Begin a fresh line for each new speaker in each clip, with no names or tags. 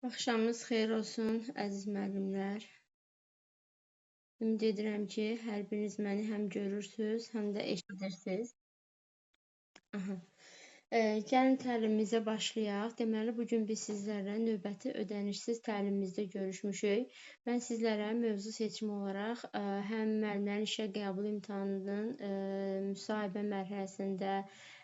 Axşamınız xeyir olsun, əziz müəllimlər. Ümid edirəm ki, hər biriniz məni həm görürsünüz, həm də eşidirsiniz. Aha. Gəlin təlimimizə başlayaq. Deməli, bu gün biz sizlərlə növbəti ödənişsiz təlimimizdə görüşmüşük. Mən sizlərə mövzu seçimi olaraq həm müəllimlərin işə qəbul imtahanının müsahibə mərhələsində,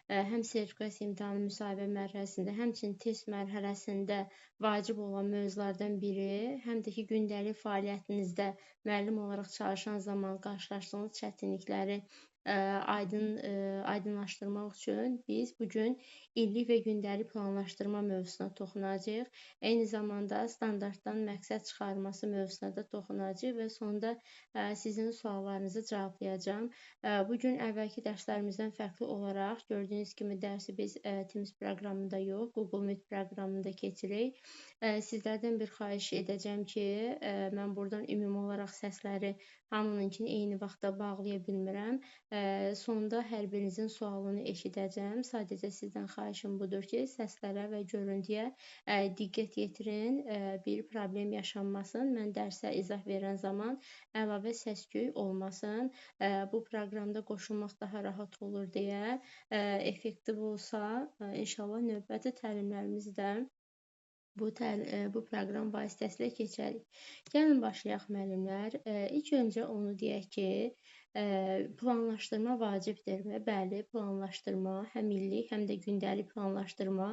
həm sertifikasiya imtahanı müsahibə mərhələsində, həmçinin test mərhələsində vacib olan mövzulardan biri, həm də ki, gündəlik fəaliyyətinizdə müəllim olaraq çalışan zaman qarşılaşdığınız çətinlikləri aydınlaşdırmaq üçün biz bu gün illik və gündəlik planlaşdırma mövzusuna toxunacağıq. Eyni zamanda standartdan məqsəd çıxarılması mövzusuna da toxunacağıq və sonda sizin suallarınızı cavablayacağam. Bu gün əvvəlki dərslərimizdən fərqli olaraq gördüyünüz kimi dərsi biz Teams proqramında yox, Google Meet proqramında keçirik. Sizlərdən bir xahiş edəcəm ki, mən buradan ümumi olaraq səsləri hamınınkini eyni vaxtda bağlaya bilmirəm. Sonda hər birinizin sualını eşidəcəm. Sadəcə sizdən xahişim budur ki, səslərə və görüntüyə diqqət yetirin, bir problem yaşanmasın. Mən dərsə izah verən zaman əlavə səs-küy olmasın. Bu proqramda qoşulmaq daha rahat olur deyə effektiv olsa, inşallah növbəti təlimlərimizi də bu proqram vasitəsilə keçərik. Gəlin başlayaq müəllimlər. İlk öncə onu deyək ki, planlaşdırma vacibdirmi? Bəli, planlaşdırma həm illik, həm də gündəlik planlaşdırma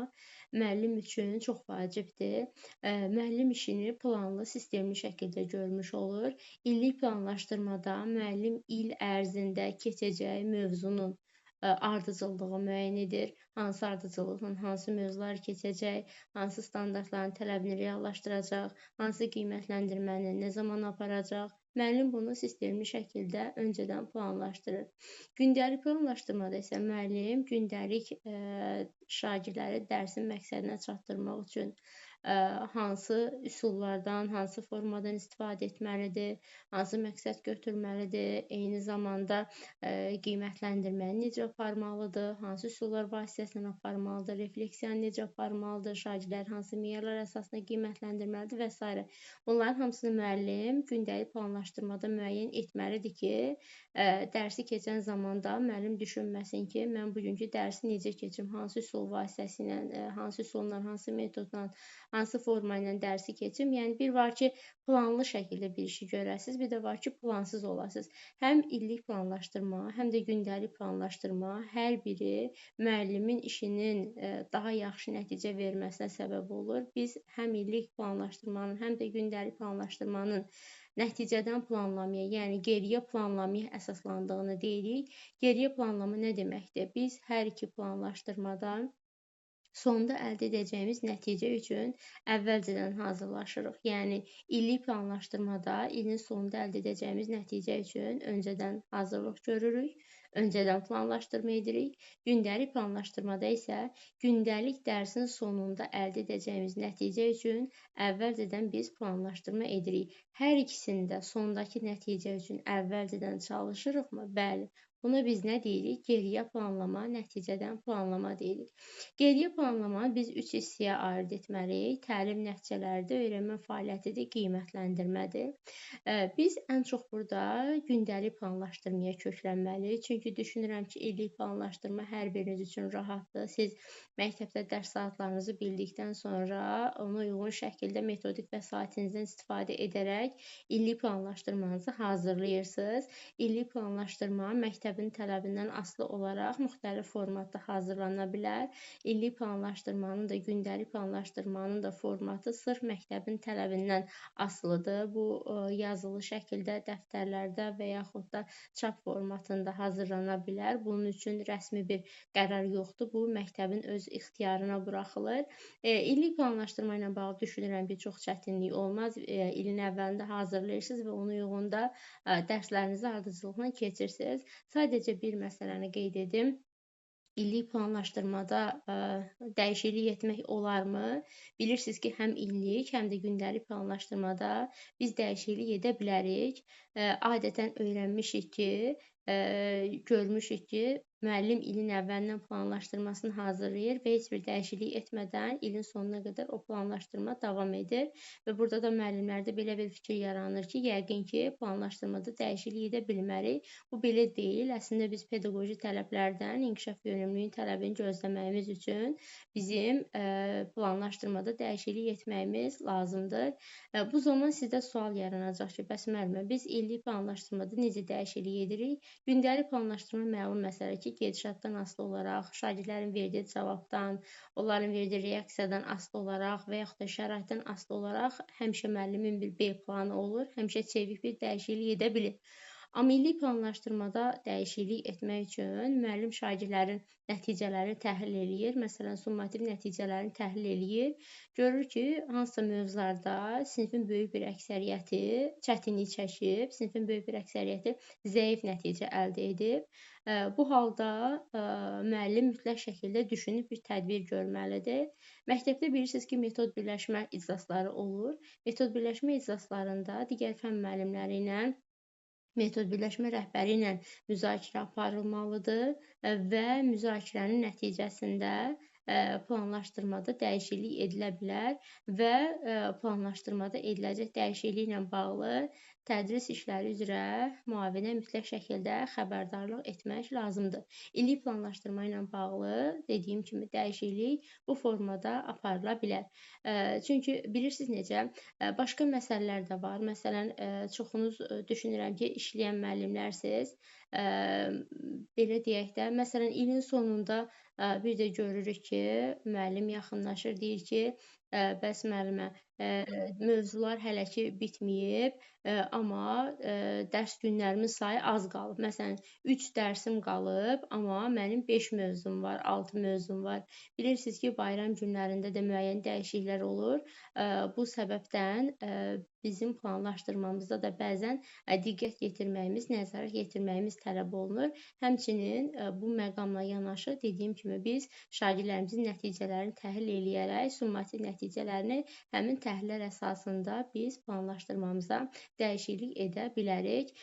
müəllim üçün çox vacibdir. Müəllim işini planlı, sistemli şəkildə görmüş olur. İllik planlaşdırmada müəllim il ərzində keçəcəyi mövzunun ardıcıllığı müəyyən edir. Hansı ardıcıllıqla hansı mövzular keçəcək, hansı standartların tələbini reallaşdıracaq, hansı qiymətləndirməni nə zaman aparacaq. Müəllim bunu sistemli şəkildə öncədən planlaşdırır. Gündəlik planlaşdırmada isə müəllim gündəlik şagirdləri dərsin məqsədinə çatdırmaq üçün hansı üsullardan, hansı formadan istifadə etməlidir, hansı məqsəd götürməlidir, eyni zamanda qiymətləndirməni necə aparmalıdır, hansı üsullar vasitəsilə aparmalıdır, refleksiyanı necə aparmalıdır, şagirdləri hansı meyarlar əsasında qiymətləndirməlidir və s. Bunların hamısını müəllim gündəlik planlaşdırmada müəyyən etməlidir ki, dərsi keçən zamanda müəllim düşünməsin ki, mən bugünkü dərsi necə keçim, hansı üsul vasitəsilə, hansı üsulla, hansı metodla, hansı forma ilə dərsi keçim. Yəni, bir var ki, planlı şəkildə bir işi görəsiniz, bir də var ki, plansız olasınız. Həm illik planlaşdırma, həm də gündəlik planlaşdırma hər biri müəllimin işinin daha yaxşı nəticə verməsinə səbəb olur. Biz həm illik planlaşdırmanın, həm də gündəlik planlaşdırmanın nəticədən planlamaya, yəni geriyə planlamaya əsaslandığını deyirik. Geriyə planlama nə deməkdir? Biz hər iki planlaşdırmada sonda əldə edəcəyimiz nəticə üçün əvvəlcədən hazırlaşırıq. Yəni, illik planlaşdırmada ilin sonunda əldə edəcəyimiz nəticə üçün öncədən hazırlıq görürük, öncədən planlaşdırma edirik. Gündəlik planlaşdırmada isə gündəlik dərsin sonunda əldə edəcəyimiz nəticə üçün əvvəlcədən biz planlaşdırma edirik. Hər ikisində sondakı nəticə üçün əvvəlcədən çalışırıqmı? Bəli. Buna biz nə deyirik? Geriyə planlama, nəticədən planlama deyirik. Geriyə planlamanı biz üç hissəyə ayırd etməliyik. Təlim nəticələridir, öyrənmə fəaliyyətidir, qiymətləndirmədir. Biz ən çox burada gündəlik planlaşdırmaya köklənməliyik. Çünki düşünürəm ki, illik planlaşdırma hər biriniz üçün rahatdır. Siz məktəbdə dərs saatlarınızı bildikdən sonra ona uyğun şəkildə metodik vəsaitinizdən istifadə edərək illik planlaşdırmanızı hazırlayırsınız. İllik planlaşdırma məktəbin tələbindən asılı olaraq müxtəlif formatda hazırlana bilər. İllik planlaşdırmanın da, gündəlik planlaşdırmanın da formatı sırf məktəbin tələbindən asılıdır. Bu, yazılı şəkildə dəftərlərdə və yaxud da çap formatında hazırlana bilər. Bunun üçün rəsmi bir qərar yoxdur. Bu, məktəbin öz ixtiyarına buraxılır. İllik planlaşdırma ilə bağlı düşünürəm ki, çox çətinlik olmaz. İlin əvvəlində hazırlayırsınız və ona uyğun da dərslərinizi ardıcıllıqla keçirsiniz. Sadəcə bir məsələni qeyd edim. İllik planlaşdırmada dəyişiklik etmək olarmı? Bilirsiniz ki, həm illik, həm də gündəlik planlaşdırmada biz dəyişiklik edə bilərik. Adətən öyrənmişik ki, görmüşük ki, Müəllim ilin əvvəlindən planlaşdırmasını hazırlayır və heç bir dəyişiklik etmədən ilin sonuna qədər o planlaşdırma davam edir. Və burada da müəllimlərdə belə bir fikir yaranır ki, yəqin ki, planlaşdırmada dəyişiklik edə bilmərik. Bu belə deyil. Əslində biz pedaqoji tələblərdən inkişaf yönümlülüyün tələbini gözləməyimiz üçün bizim planlaşdırmada dəyişiklik etməyimiz lazımdır. Bu zaman sizdə sual yaranacaq ki, bəs müəllimə, biz illik planlaşdırmada necə dəyişiklik edirik? Gündəlik planlaşdırma məlum məsələ ki, gedişatdan asılı olaraq, şagirdlərin verdiyi cavabdan, onların verdiyi reaksiyadan asılı olaraq və yaxud da şəraitdən asılı olaraq həmişə müəllimin bir B planı olur, həmişə çevik bir dəyişiklik edə bilir. Amma illik planlaşdırmada dəyişiklik etmək üçün müəllim şagirdlərin nəticələrini təhlil eləyir. Məsələn, summativ nəticələrini təhlil eləyir. Görür ki, hansısa mövzularda sinifin böyük bir əksəriyyəti çətinlik çəkib, sinifin böyük bir əksəriyyəti zəif nəticə əldə edib. Bu halda müəllim mütləq şəkildə düşünüb bir tədbir görməlidir. Məktəbdə bilirsiniz ki, metod birləşmə iclasları olur. Metod birləşmə iclaslarında digər fənn müəllimləri ilə, metod birləşmə rəhbəri ilə müzakirə aparılmalıdır və müzakirənin nəticəsində planlaşdırmada dəyişiklik edilə bilər və planlaşdırmada ediləcək dəyişikliklə bağlı tədris işləri üzrə müavinə mütləq şəkildə xəbərdarlıq etmək lazımdır. İllik planlaşdırma ilə bağlı dediyim kimi dəyişiklik bu formada aparıla bilər. Çünki bilirsiniz necə, başqa məsələlər də var. Məsələn, çoxunuz düşünürəm ki, işləyən müəllimlərsiniz. Belə deyək də, məsələn, ilin sonunda bir də görürük ki, müəllim yaxınlaşır, deyir ki, bəs müəllimə, mövzular hələ ki bitməyib, amma dərs günlərimin sayı az qalıb. Məsələn, 3 dərsim qalıb, amma mənim 5 mövzum var, 6 mövzum var. Bilirsiniz ki, bayram günlərində də müəyyən dəyişikliklər olur. Bu səbəbdən bizim planlaşdırmamızda da bəzən diqqət yetirməyimiz, nəzarət yetirməyimiz tələb olunur. Həmçinin bu məqamla yanaşı, dediyim kimi biz şagirdlərimizin nəticələrini təhlil eləyərək, summativ nəticələrini həmin təhlillər əsasında biz planlaşdırmamıza dəyişiklik edə bilərik.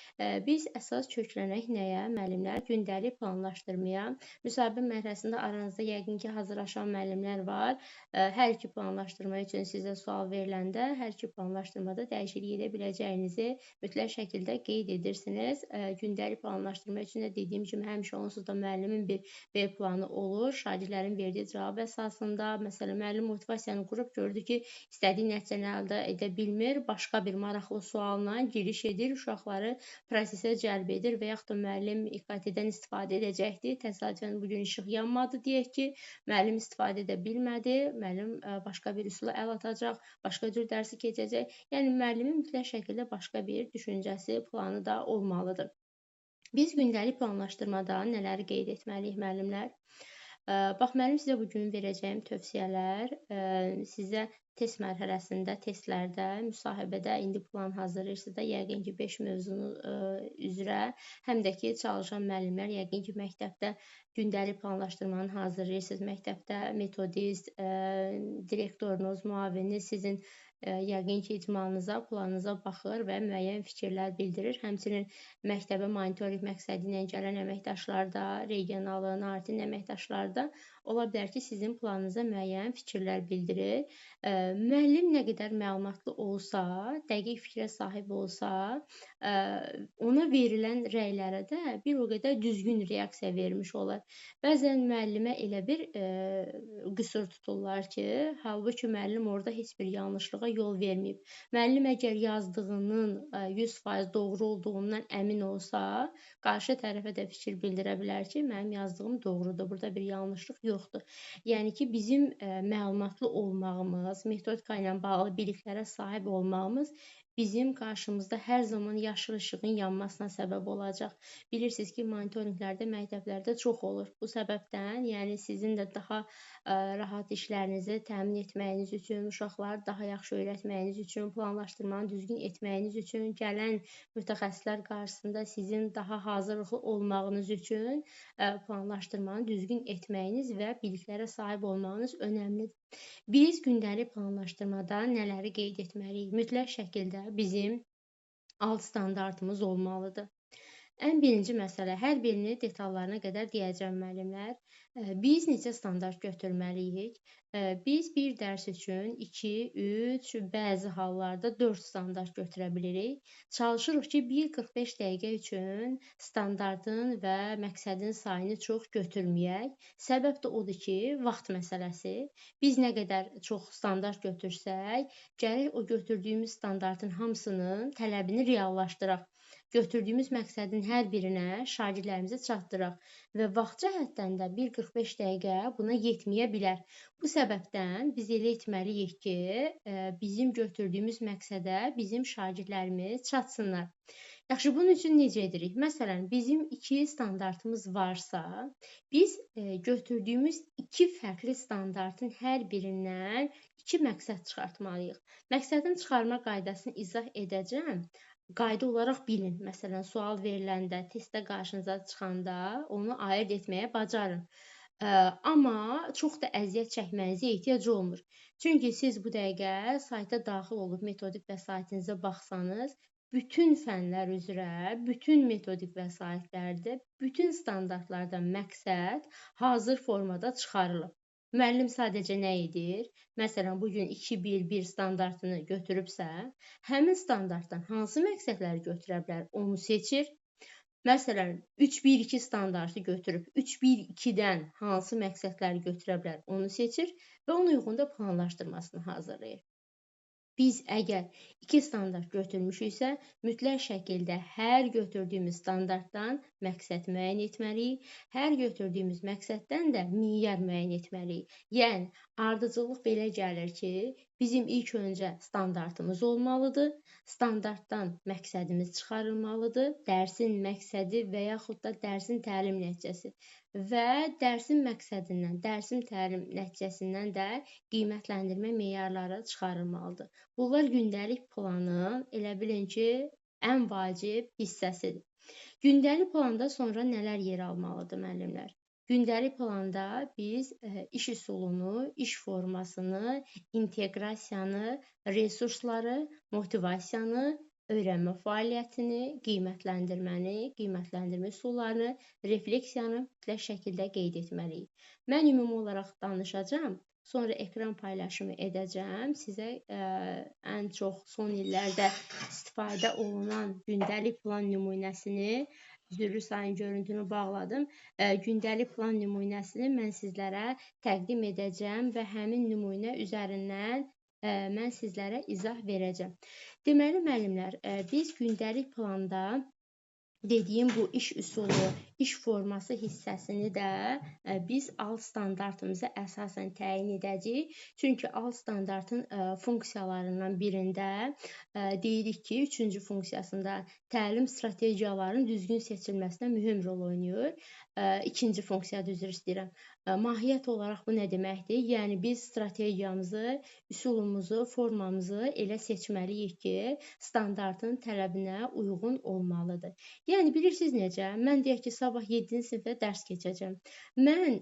Biz əsas köklənək nəyə? Müəllimlər gündəlik planlaşdırmaya. Müsahibə mərhələsində aranızda yəqin ki, hazırlaşan müəllimlər var. Hər iki planlaşdırma üçün sizə sual veriləndə, hər iki planlaşdırmada dəyişiklik edə biləcəyinizi mütləq şəkildə qeyd edirsiniz. Gündəlik planlaşdırma üçün də dediyim kimi həmişə onsuz da müəllimin bir B planı olur. Şagirdlərin verdiyi cavab əsasında, məsələn, müəllim motivasiyanı qurub gördü ki, istədiyi nəticəni əldə edə bilmir, başqa bir maraqlı sualla giriş edir, uşaqları prosesə cəlb edir və yaxud da müəllim İKT-dən istifadə edəcəkdir. Təsadüfən bugün işıq yanmadı deyək ki, müəllim istifadə edə bilmədi, müəllim başqa bir üsula əl atacaq, başqa cür dərsi keçəcək. Yəni, müəllimin mütləq şəkildə başqa bir düşüncəsi, planı da olmalıdır. Biz gündəlik planlaşdırmada nələri qeyd etməliyik müəllimlər? Bax, mənim sizə bugün verəcəyim tövsiyələr sizə test mərhələsində, testlərdə, müsahibədə indi plan hazırlayırsınız da, yəqin ki, 5 mövzunu üzrə, həm də ki, çalışan müəllimlər yəqin ki, məktəbdə gündəlik planlaşdırmanı hazırlayırsınız, məktəbdə metodist, direktorunuz, müavininiz sizin yəqin ki, icmalınıza, planınıza baxır və müəyyən fikirlər bildirir. Həmçinin məktəbə monitorinq məqsədi ilə gələn əməkdaşlar da, regionalın, ART-in əməkdaşları da ola bilər ki, sizin planınıza müəyyən fikirlər bildirir. Müəllim nə qədər məlumatlı olsa, dəqiq fikrə sahib olsa, ona verilən rəylərə də bir o qədər düzgün reaksiya vermiş olar. Bəzən müəllimə elə bir qüsur tuturlar ki, halbuki müəllim orada heç bir yanlışlığa yol verməyib. Müəllim əgər yazdığının 100% doğru olduğundan əmin olsa, qarşı tərəfə də fikir bildirə bilər ki, mənim yazdığım doğrudur, burada bir yanlışlıq yoxdur. Yəni ki, bizim məlumatlı olmağımız, metodika ilə bağlı biliklərə sahib olmağımız bizim qarşımızda hər zaman yaşıl işığın yanmasına səbəb olacaq. Bilirsiniz ki, monitorinqlərdə, məktəblərdə çox olur. Bu səbəbdən, yəni sizin də daha rahat işlərinizi təmin etməyiniz üçün, uşaqları daha yaxşı öyrətməyiniz üçün, planlaşdırmanı düzgün etməyiniz üçün, gələn mütəxəssislər qarşısında sizin daha hazırlıqlı olmağınız üçün planlaşdırmanı düzgün etməyiniz və biliklərə sahib olmağınız önəmlidir. Biz gündəlik planlaşdırmada nələri qeyd etməliyik? Mütləq şəkildə bizim alt standartımız olmalıdır. Ən birinci məsələ, hər birini detallarına qədər deyəcəm müəllimlər. Biz neçə standart götürməliyik? Biz bir dərs üçün 2, 3, bəzi hallarda 4 standart götürə bilirik. Çalışırıq ki, 1:45 dəqiqə üçün standartın və məqsədin sayını çox götürməyək. Səbəb də odur ki, vaxt məsələsi. Biz nə qədər çox standart götürsək, gərək o götürdüyümüz standartın hamısının tələbini reallaşdıraq. Götürdüyümüz məqsədin hər birinə şagirdlərimizə çatdıraq və vaxt cəhətdən də 1:45 dəqiqə buna yetməyə bilər. Bu səbəbdən biz elə etməliyik ki, bizim götürdüyümüz məqsədə bizim şagirdlərimiz çatsınlar. Yaxşı, bunun üçün necə edirik? Məsələn, bizim 2 standartımız varsa, biz götürdüyümüz 2 fərqli standartın hər birindən 2 məqsəd çıxartmalıyıq. Məqsədin çıxarma qaydasını izah edəcəm. Qayda olaraq bilin. Məsələn, sual veriləndə, testdə qarşınıza çıxanda onu ayırd etməyə bacarın. Amma çox da əziyyət çəkmənizə ehtiyac olmur. Çünki siz bu dəqiqə sayta daxil olub metodik vəsaitinizə baxsanız, bütün fənlər üzrə, bütün metodik vəsaitlərdə, bütün standartlarda məqsəd hazır formada çıxarılıb. Müəllim sadəcə nə edir? Məsələn, bugün 2-1-1 standartını götürübsə, həmin standartdan hansı məqsədləri götürə bilər, onu seçir. Məsələn, 3-1-2 standartı götürüb 3-1-2-dən hansı məqsədləri götürə bilər, onu seçir və ona uyğun da planlaşdırmasını hazırlayır. Biz əgər 2 standart götürmüşüksə, mütləq şəkildə hər götürdüyümüz standartdan məqsəd müəyyən etməliyik, hər götürdüyümüz məqsəddən də meyar müəyyən etməliyik. Yəni, ardıcıllıq belə gəlir ki, bizim ilk öncə standartımız olmalıdır, standartdan məqsədimiz çıxarılmalıdır, dərsin məqsədi və yaxud da dərsin təlim nəticəsi və dərsin məqsədindən, dərsin təlim nəticəsindən də qiymətləndirmə meyarları çıxarılmalıdır. Bunlar gündəlik planın, elə bilin ki, ən vacib hissəsidir. Gündəlik planda sonra nələr yer almalıdır müəllimlər? Gündəlik planda biz iş üsulunu, iş formasını, inteqrasiyanı, resursları, motivasiyanı, öyrənmə fəaliyyətini, qiymətləndirməni, qiymətləndirmə üsullarını, refleksiyanı mütləq şəkildə qeyd etməliyik. Mən ümumi olaraq danışacağam, sonra ekran paylaşımı edəcəm. Sizə ən çox son illərdə istifadə olunan gündəlik plan nümunəsini, üzrlü sayın görüntünü bağladım. Gündəlik plan nümunəsini mən sizlərə təqdim edəcəm və həmin nümunə üzərindən mən sizlərə izah verəcəm. Deməli, müəllimlər, biz gündəlik planda dediyim bu iş üsulu, iş forması hissəsini də biz alt standartımıza əsasən təyin edəcəyik. Çünki alt standartın funksiyalarından birində deyirik ki, 3-cü funksiyasında təlim strategiyalarının düzgün seçilməsinə mühüm rol oynayır. İkinci funksiyada üzr istəyirəm. Mahiyyət olaraq bu nə deməkdir? Yəni biz strategiyamızı, üsulumuzu, formamızı elə seçməliyik ki, standartın tələbinə uyğun olmalıdır. Yəni bilirsiniz necə? Mən deyək ki, sabah 7-ci sinifdə dərs keçəcəm. Mən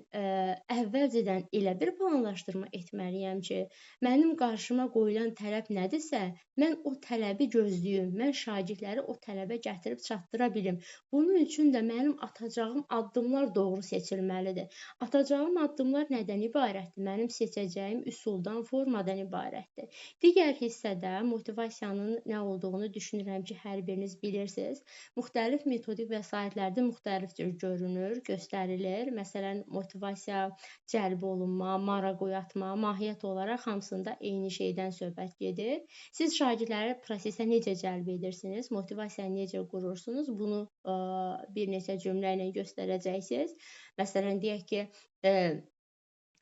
əvvəlcədən elə bir planlaşdırma etməliyəm ki, mənim qarşıma qoyulan tələb nədirsə, mən o tələbi gözləyim, mən şagirdləri o tələbə gətirib çatdıra bilim. Bunun üçün də mənim atacağım addımlar doğru seçilməlidir. Atacağım addımlar nədən ibarətdir? Mənim seçəcəyim üsuldan, formadan ibarətdir. Digər hissədə motivasiyanın nə olduğunu düşünürəm ki, hər biriniz bilirsiniz. Müxtəlif metodik vəsaitlərdə müxtəlif cür görünür, göstərilir. Məsələn, motivasiya, cəlb olunma, maraq oyatma, mahiyyət olaraq hamısında eyni şeydən söhbət gedir. Siz şagirdləri prosesə necə cəlb edirsiniz, motivasiyanı necə qurursunuz, bunu bir neçə cümlə ilə göstərəcəksiniz. Məsələn, deyək ki,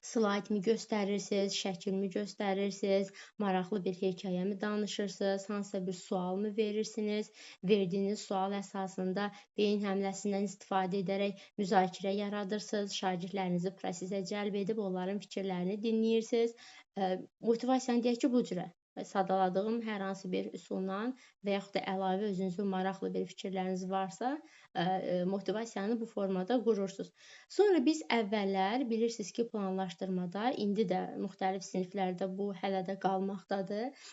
slaydımı göstərirsiniz, şəklimi göstərirsiniz, maraqlı bir hekayəmi danışırsınız, hansısa bir sualımı verirsiniz. Verdiyiniz sual əsasında beyin həmləsindən istifadə edərək müzakirə yaradırsınız, şagirdlərinizi prosesə cəlb edib onların fikirlərini dinləyirsiniz. Motivasiyanı deyək ki, bu cürə sadaladığım hər hansı bir üsulla və yaxud da əlavə özünüzün maraqlı bir fikirləriniz varsa, motivasiyanı bu formada qurursunuz. Sonra biz əvvəllər bilirsiniz ki, planlaşdırmada, indi də müxtəlif siniflərdə bu hələ də qalmaqdadır.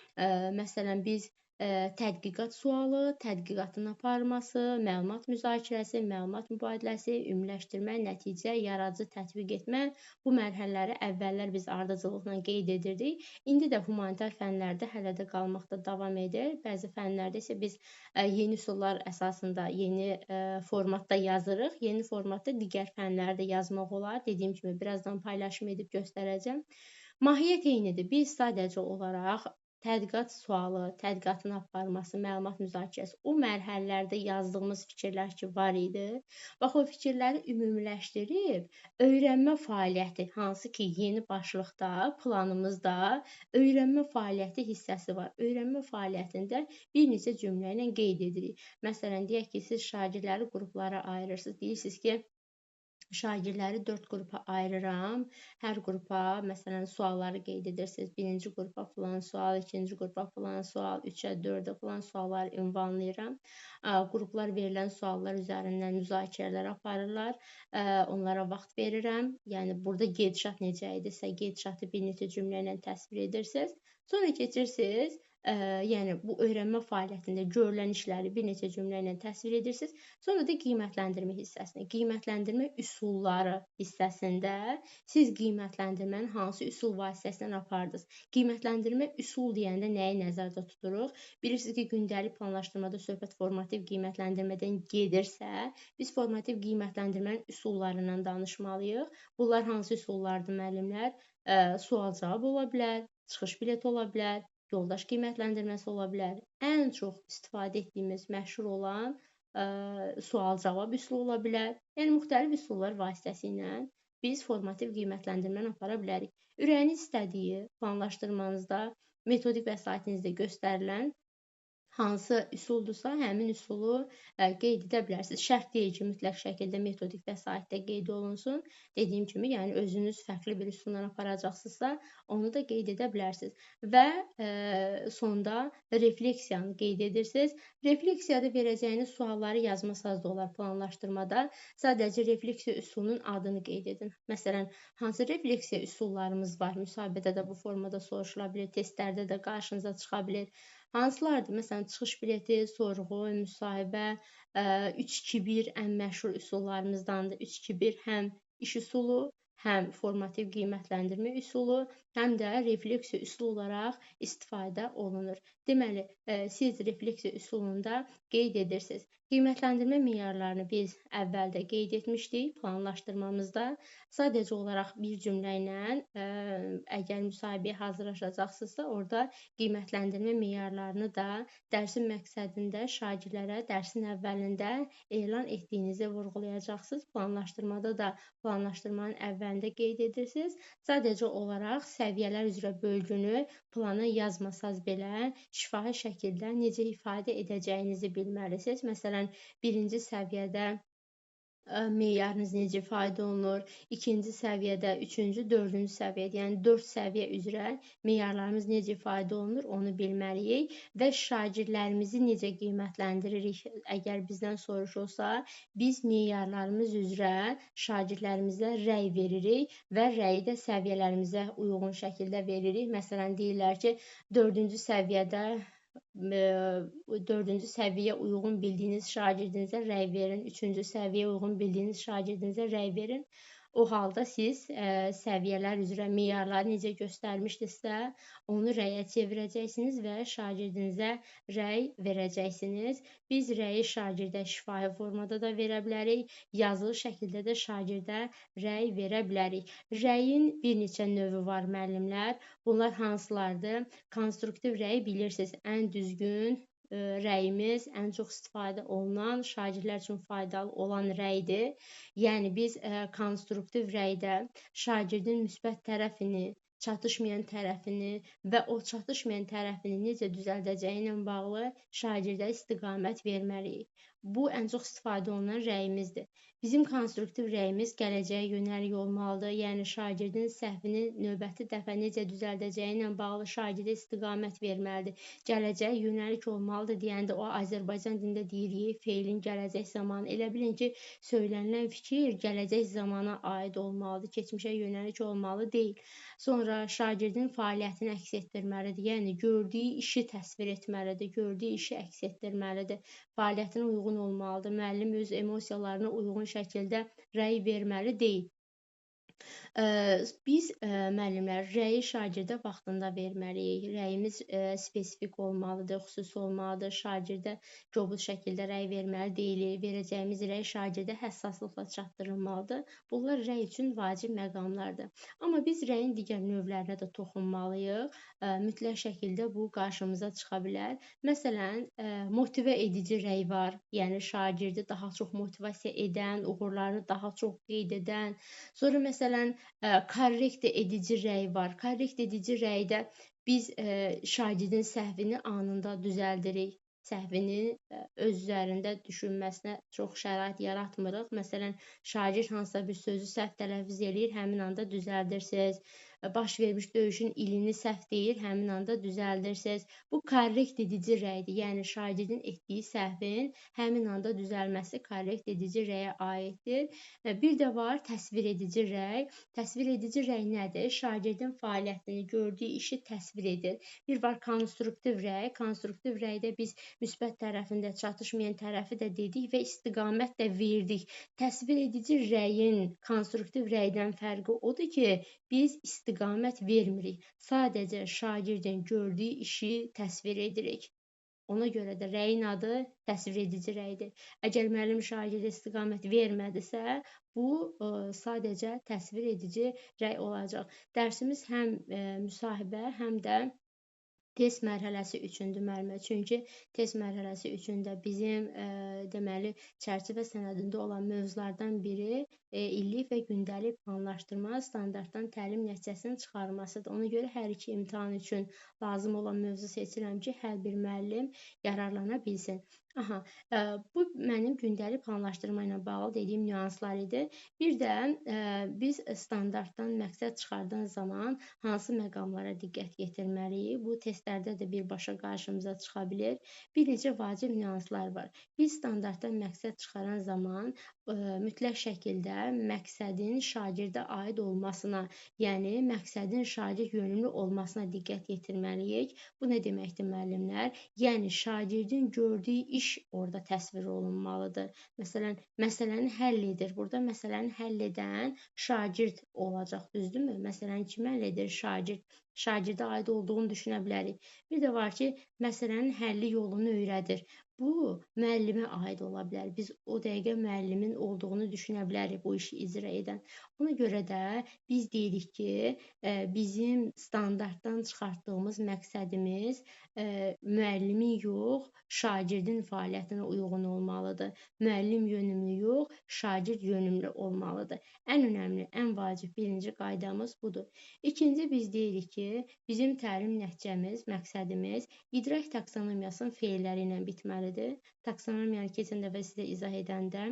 Məsələn, biz Tədqiqat sualı, tədqiqatın aparılması, məlumat müzakirəsi, məlumat mübadiləsi, ümumiləşdirmə, nəticə, yaradıcı tətbiq etmə, bu mərhələləri əvvəllər biz ardıcıllıqla qeyd edirdik. İndi də humanitar fənlərdə hələ də qalmaqda davam edir. Bəzi fənlərdə isə biz yeni üsullar əsasında yeni formatda yazırıq. Yeni formatda digər fənləri də yazmaq olar. Dediyim kimi birazdan paylaşım edib göstərəcəm. Mahiyyət eynidir. Biz sadəcə olaraq tədqiqat sualı, tədqiqatın aparılması, məlumat müzakirəsi, o mərhələlərdə yazdığımız fikirlər ki var idi. Bax, o fikirləri ümumiləşdirib öyrənmə fəaliyyəti, hansı ki yeni başlıqda, planımızda öyrənmə fəaliyyəti hissəsi var. Öyrənmə fəaliyyətində bir neçə cümlə ilə qeyd edirik. Məsələn, deyək ki, siz şagirdləri qruplara ayırırsınız. Deyirsiniz ki, şagirdləri 4 qrupa ayırıram. Hər qrupa, məsələn, sualları qeyd edirsiniz. Birinci qrupa filan sual, ikinci qrupa filan sual, 3-ə, 4-ə filan sualları ünvanlayıram. Qruplar verilən suallar üzərindən müzakirələr aparırlar. Onlara vaxt verirəm. Yəni, burada gedişat necə idisə, gedişatı bir neçə cümlə ilə təsvir edirsiniz. Sonra keçirsiniz. Yəni, bu öyrənmə fəaliyyətində görülən işləri bir neçə cümlə ilə təsvir edirsiniz. Sonra da qiymətləndirmə hissəsində. Qiymətləndirmə üsulları hissəsində siz qiymətləndirmənin hansı üsul vasitəsindən apardınız? Qiymətləndirmə üsul deyəndə nəyi nəzərdə tuturuq? Bilirsiniz ki, gündəlik planlaşdırmada söhbət formativ qiymətləndirmədən gedirsə, biz formativ qiymətləndirmənin üsullarından danışmalıyıq. Bunlar hansı üsullardır müəllimlər? Sual-cavab ola bilər, çıxış bileti ola bilər, yoldaş qiymətləndirməsi ola bilər. Ən çox istifadə etdiyimiz məşhur olan sual-cavab üsulu ola bilər. Yəni, müxtəlif üsullar vasitəsilə biz formativ qiymətləndirməni apara bilərik. Ürəyiniz istədiyi planlaşdırmanızda, metodik vəsaitinizdə göstərilən hansı üsuldursa, həmin üsulu qeyd edə bilərsiniz. Şərt deyil ki, mütləq şəkildə metodik vəsaitdə qeyd olunsun. Dediyim kimi, yəni özünüz fərqli bir üsulla aparacaqsınızsa, onu da qeyd edə bilərsiniz. Və sonda refleksiyanı qeyd edirsiniz. Refleksiyada verəcəyiniz sualları yazmasanız da olar planlaşdırmada. Sadəcə refleksiya üsulunun adını qeyd edin. Məsələn, hansı refleksiya üsullarımız var? Müsahibədə də bu formada soruşula bilir, testlərdə də qarşınıza çıxa bilir. Hansılardır? Məsələn, çıxış bileti, sorğu, müsahibə, 3-2-1 ən məşhur üsullarımızdandır. 3-2-1 həm iş üsulu, həm formativ qiymətləndirmə üsulu, həm də refleksiya üsulu olaraq istifadə olunur. Deməli, siz refleksiya üsulunda qeyd edirsiniz. Qiymətləndirmə meyarlarını biz əvvəldə qeyd etmişdik planlaşdırmamızda. Sadəcə olaraq bir cümlə ilə əgər müsahibəyə hazırlaşacaqsınızsa, orada qiymətləndirmə meyarlarını da dərsin məqsədində şagirdlərə dərsin əvvəlində elan etdiyinizi vurğulayacaqsınız. Planlaşdırmada da planlaşdırmanın əvvəlində qeyd edirsiniz. Sadəcə olaraq səviyyələr üzrə bölgünü plana yazmasaz belə şifahi şəkildə necə ifadə edəcəyinizi bilməlisiniz. Məsələn, birinci səviyyədə meyarınız necə ifadə olunur, ikinci səviyyədə, üçüncü, dördüncü səviyyədə, yəni 4 səviyyə üzrə meyarlarımız necə ifadə olunur, onu bilməliyik və şagirdlərimizi necə qiymətləndiririk. Əgər bizdən soruşulsa, biz meyarlarımız üzrə şagirdlərimizə rəy veririk və rəyi də səviyyələrimizə uyğun şəkildə veririk. Məsələn, deyirlər ki, dördüncü səviyyədə dördüncü səviyyə uyğun bildiyiniz şagirdinizə rəy verin, üçüncü səviyyə uyğun bildiyiniz şagirdinizə rəy verin. O halda siz səviyyələr üzrə meyarları necə göstərmişdinizsə, onu rəyə çevirəcəksiniz və şagirdinizə rəy verəcəksiniz. Biz rəyi şagirdə şifahi formada da verə bilərik, yazılı şəkildə də şagirdə rəy verə bilərik. Rəyin bir neçə növü var müəllimlər. Bunlar hansılardır? Konstruktiv rəyi bilirsiniz, ən düzgün rəyimiz, ən çox istifadə olunan, şagirdlər üçün faydalı olan rəydir. Yəni biz konstruktiv rəydə şagirdin müsbət tərəfini, çatışmayan tərəfini və o çatışmayan tərəfini necə düzəldəcəyi ilə bağlı şagirdə istiqamət verməliyik. Bu ən çox istifadə olunan rəyimizdir. Bizim konstruktiv rəyimiz gələcəyə yönəlik olmalıdır. Yəni şagirdin səhvini növbəti dəfə necə düzəldəcəyi ilə bağlı şagirdə istiqamət verməlidir. Gələcəyə yönəlik olmalıdır deyəndə o Azərbaycan dilində deyirik feilin gələcək zamanı. Elə bilin ki, söylənilən fikir gələcək zamana aid olmalıdır, keçmişə yönəlik olmalı deyil. Sonra şagirdin fəaliyyətini əks etdirməlidir. Yəni gördüyü işi təsvir etməlidir, gördüyü işi əks etdirməlidir. Fəaliyyətinə uyğun olmalıdır. Müəllim öz emosiyalarına uyğun şəkildə rəy verməli deyil. Biz müəllimlər rəyi şagirdə vaxtında verməliyik. Rəyimiz spesifik olmalıdır, xüsusi olmalıdır. Şagirdə kobud şəkildə rəy verməli deyilik. Verəcəyimiz rəy şagirdə həssaslıqla çatdırılmalıdır. Bunlar rəy üçün vacib məqamlardır. Amma biz rəyin digər növlərinə də toxunmalıyıq. Mütləq şəkildə bu qarşımıza çıxa bilər. Məsələn, motivə edici rəy var. Yəni şagirdi daha çox motivasiya edən, uğurlarını daha çox qeyd edən. Sonra məsələn, korrekt edici rəy var. Korrekt edici rəydə biz şagirdin səhvini anında düzəldirik. Səhvini öz üzərində düşünməsinə çox şərait yaratmırıq. Məsələn, şagird hansısa bir sözü səhv tələffüz eləyir, həmin anda düzəldirsiniz. Baş vermiş döyüşün ilini səhv deyir, həmin anda düzəldirsiniz. Bu korrekt edici rəydir. Yəni şagirdin etdiyi səhvin həmin anda düzəlməsi korrekt edici rəyə aiddir. Bir də var təsvir edici rəy. Təsvir edici rəy nədir? Şagirdin fəaliyyətini, gördüyü işi təsvir edir. Bir var konstruktiv rəy. Konstruktiv rəydə biz müsbət tərəfində çatışmayan tərəfi də dedik və istiqamət də verdik. Təsvir edici rəyin konstruktiv rəydən fərqi odur ki, biz istiqamət vermirik. Sadəcə şagirdin gördüyü işi təsvir edirik. Ona görə də rəyin adı təsvir edici rəydir. Əgər müəllim şagirdə istiqamət vermədisə, bu sadəcə təsvir edici rəy olacaq. Dərsimiz həm müsahibə, həm də test mərhələsi üçündür müəllimə. Çünki test mərhələsi üçün də bizim deməli çərçivə sənədində olan mövzulardan biri illik və gündəlik planlaşdırma standartdan təlim nəticəsinin çıxarılmasıdır. Ona görə hər iki imtahan üçün lazım olan mövzu seçirəm ki, hər bir müəllim yararlana bilsin. Aha, bu mənim gündəlik planlaşdırma ilə bağlı dediyim nüanslar idi. Bir də biz standartdan məqsəd çıxardan zaman hansı məqamlara diqqət yetirməliyik? Bu testlərdə də birbaşa qarşımıza çıxa bilir. Bir neçə vacib nüanslar var. Biz standartdan məqsəd çıxaran zaman mütləq şəkildə məqsədin şagirdə aid olmasına, yəni məqsədin şagird yönümlü olmasına diqqət yetirməliyik. Bu nə deməkdir müəllimlər? Yəni şagirdin gördüyü iş orada təsvir olunmalıdır. Məsələn, məsələni həll edir. Burada məsələni həll edən şagird olacaq, düzdürmü? Məsələni kim həll edir? Şagird. Şagirdə aid olduğunu düşünə bilərik. Bir də var ki, məsələnin həlli yolunu öyrədir. Bu, müəllimə aid ola bilər. Biz o dəqiqə müəllimin olduğunu düşünə bilərik bu işi icra edən. Ona görə də biz deyirik ki, bizim standartdan çıxartdığımız məqsədimiz müəllimin yox, şagirdin fəaliyyətinə uyğun olmalıdır. Müəllim yönümlü yox, şagird yönümlü olmalıdır. Ən önəmli, ən vacib birinci qaydamız budur. İkinci, biz deyirik ki, bizim təlim nəticəmiz, məqsədimiz idrak taksonomiyasının feilləri ilə bitməlidir. Taksonomiyanı keçən dəfə sizə izah edəndə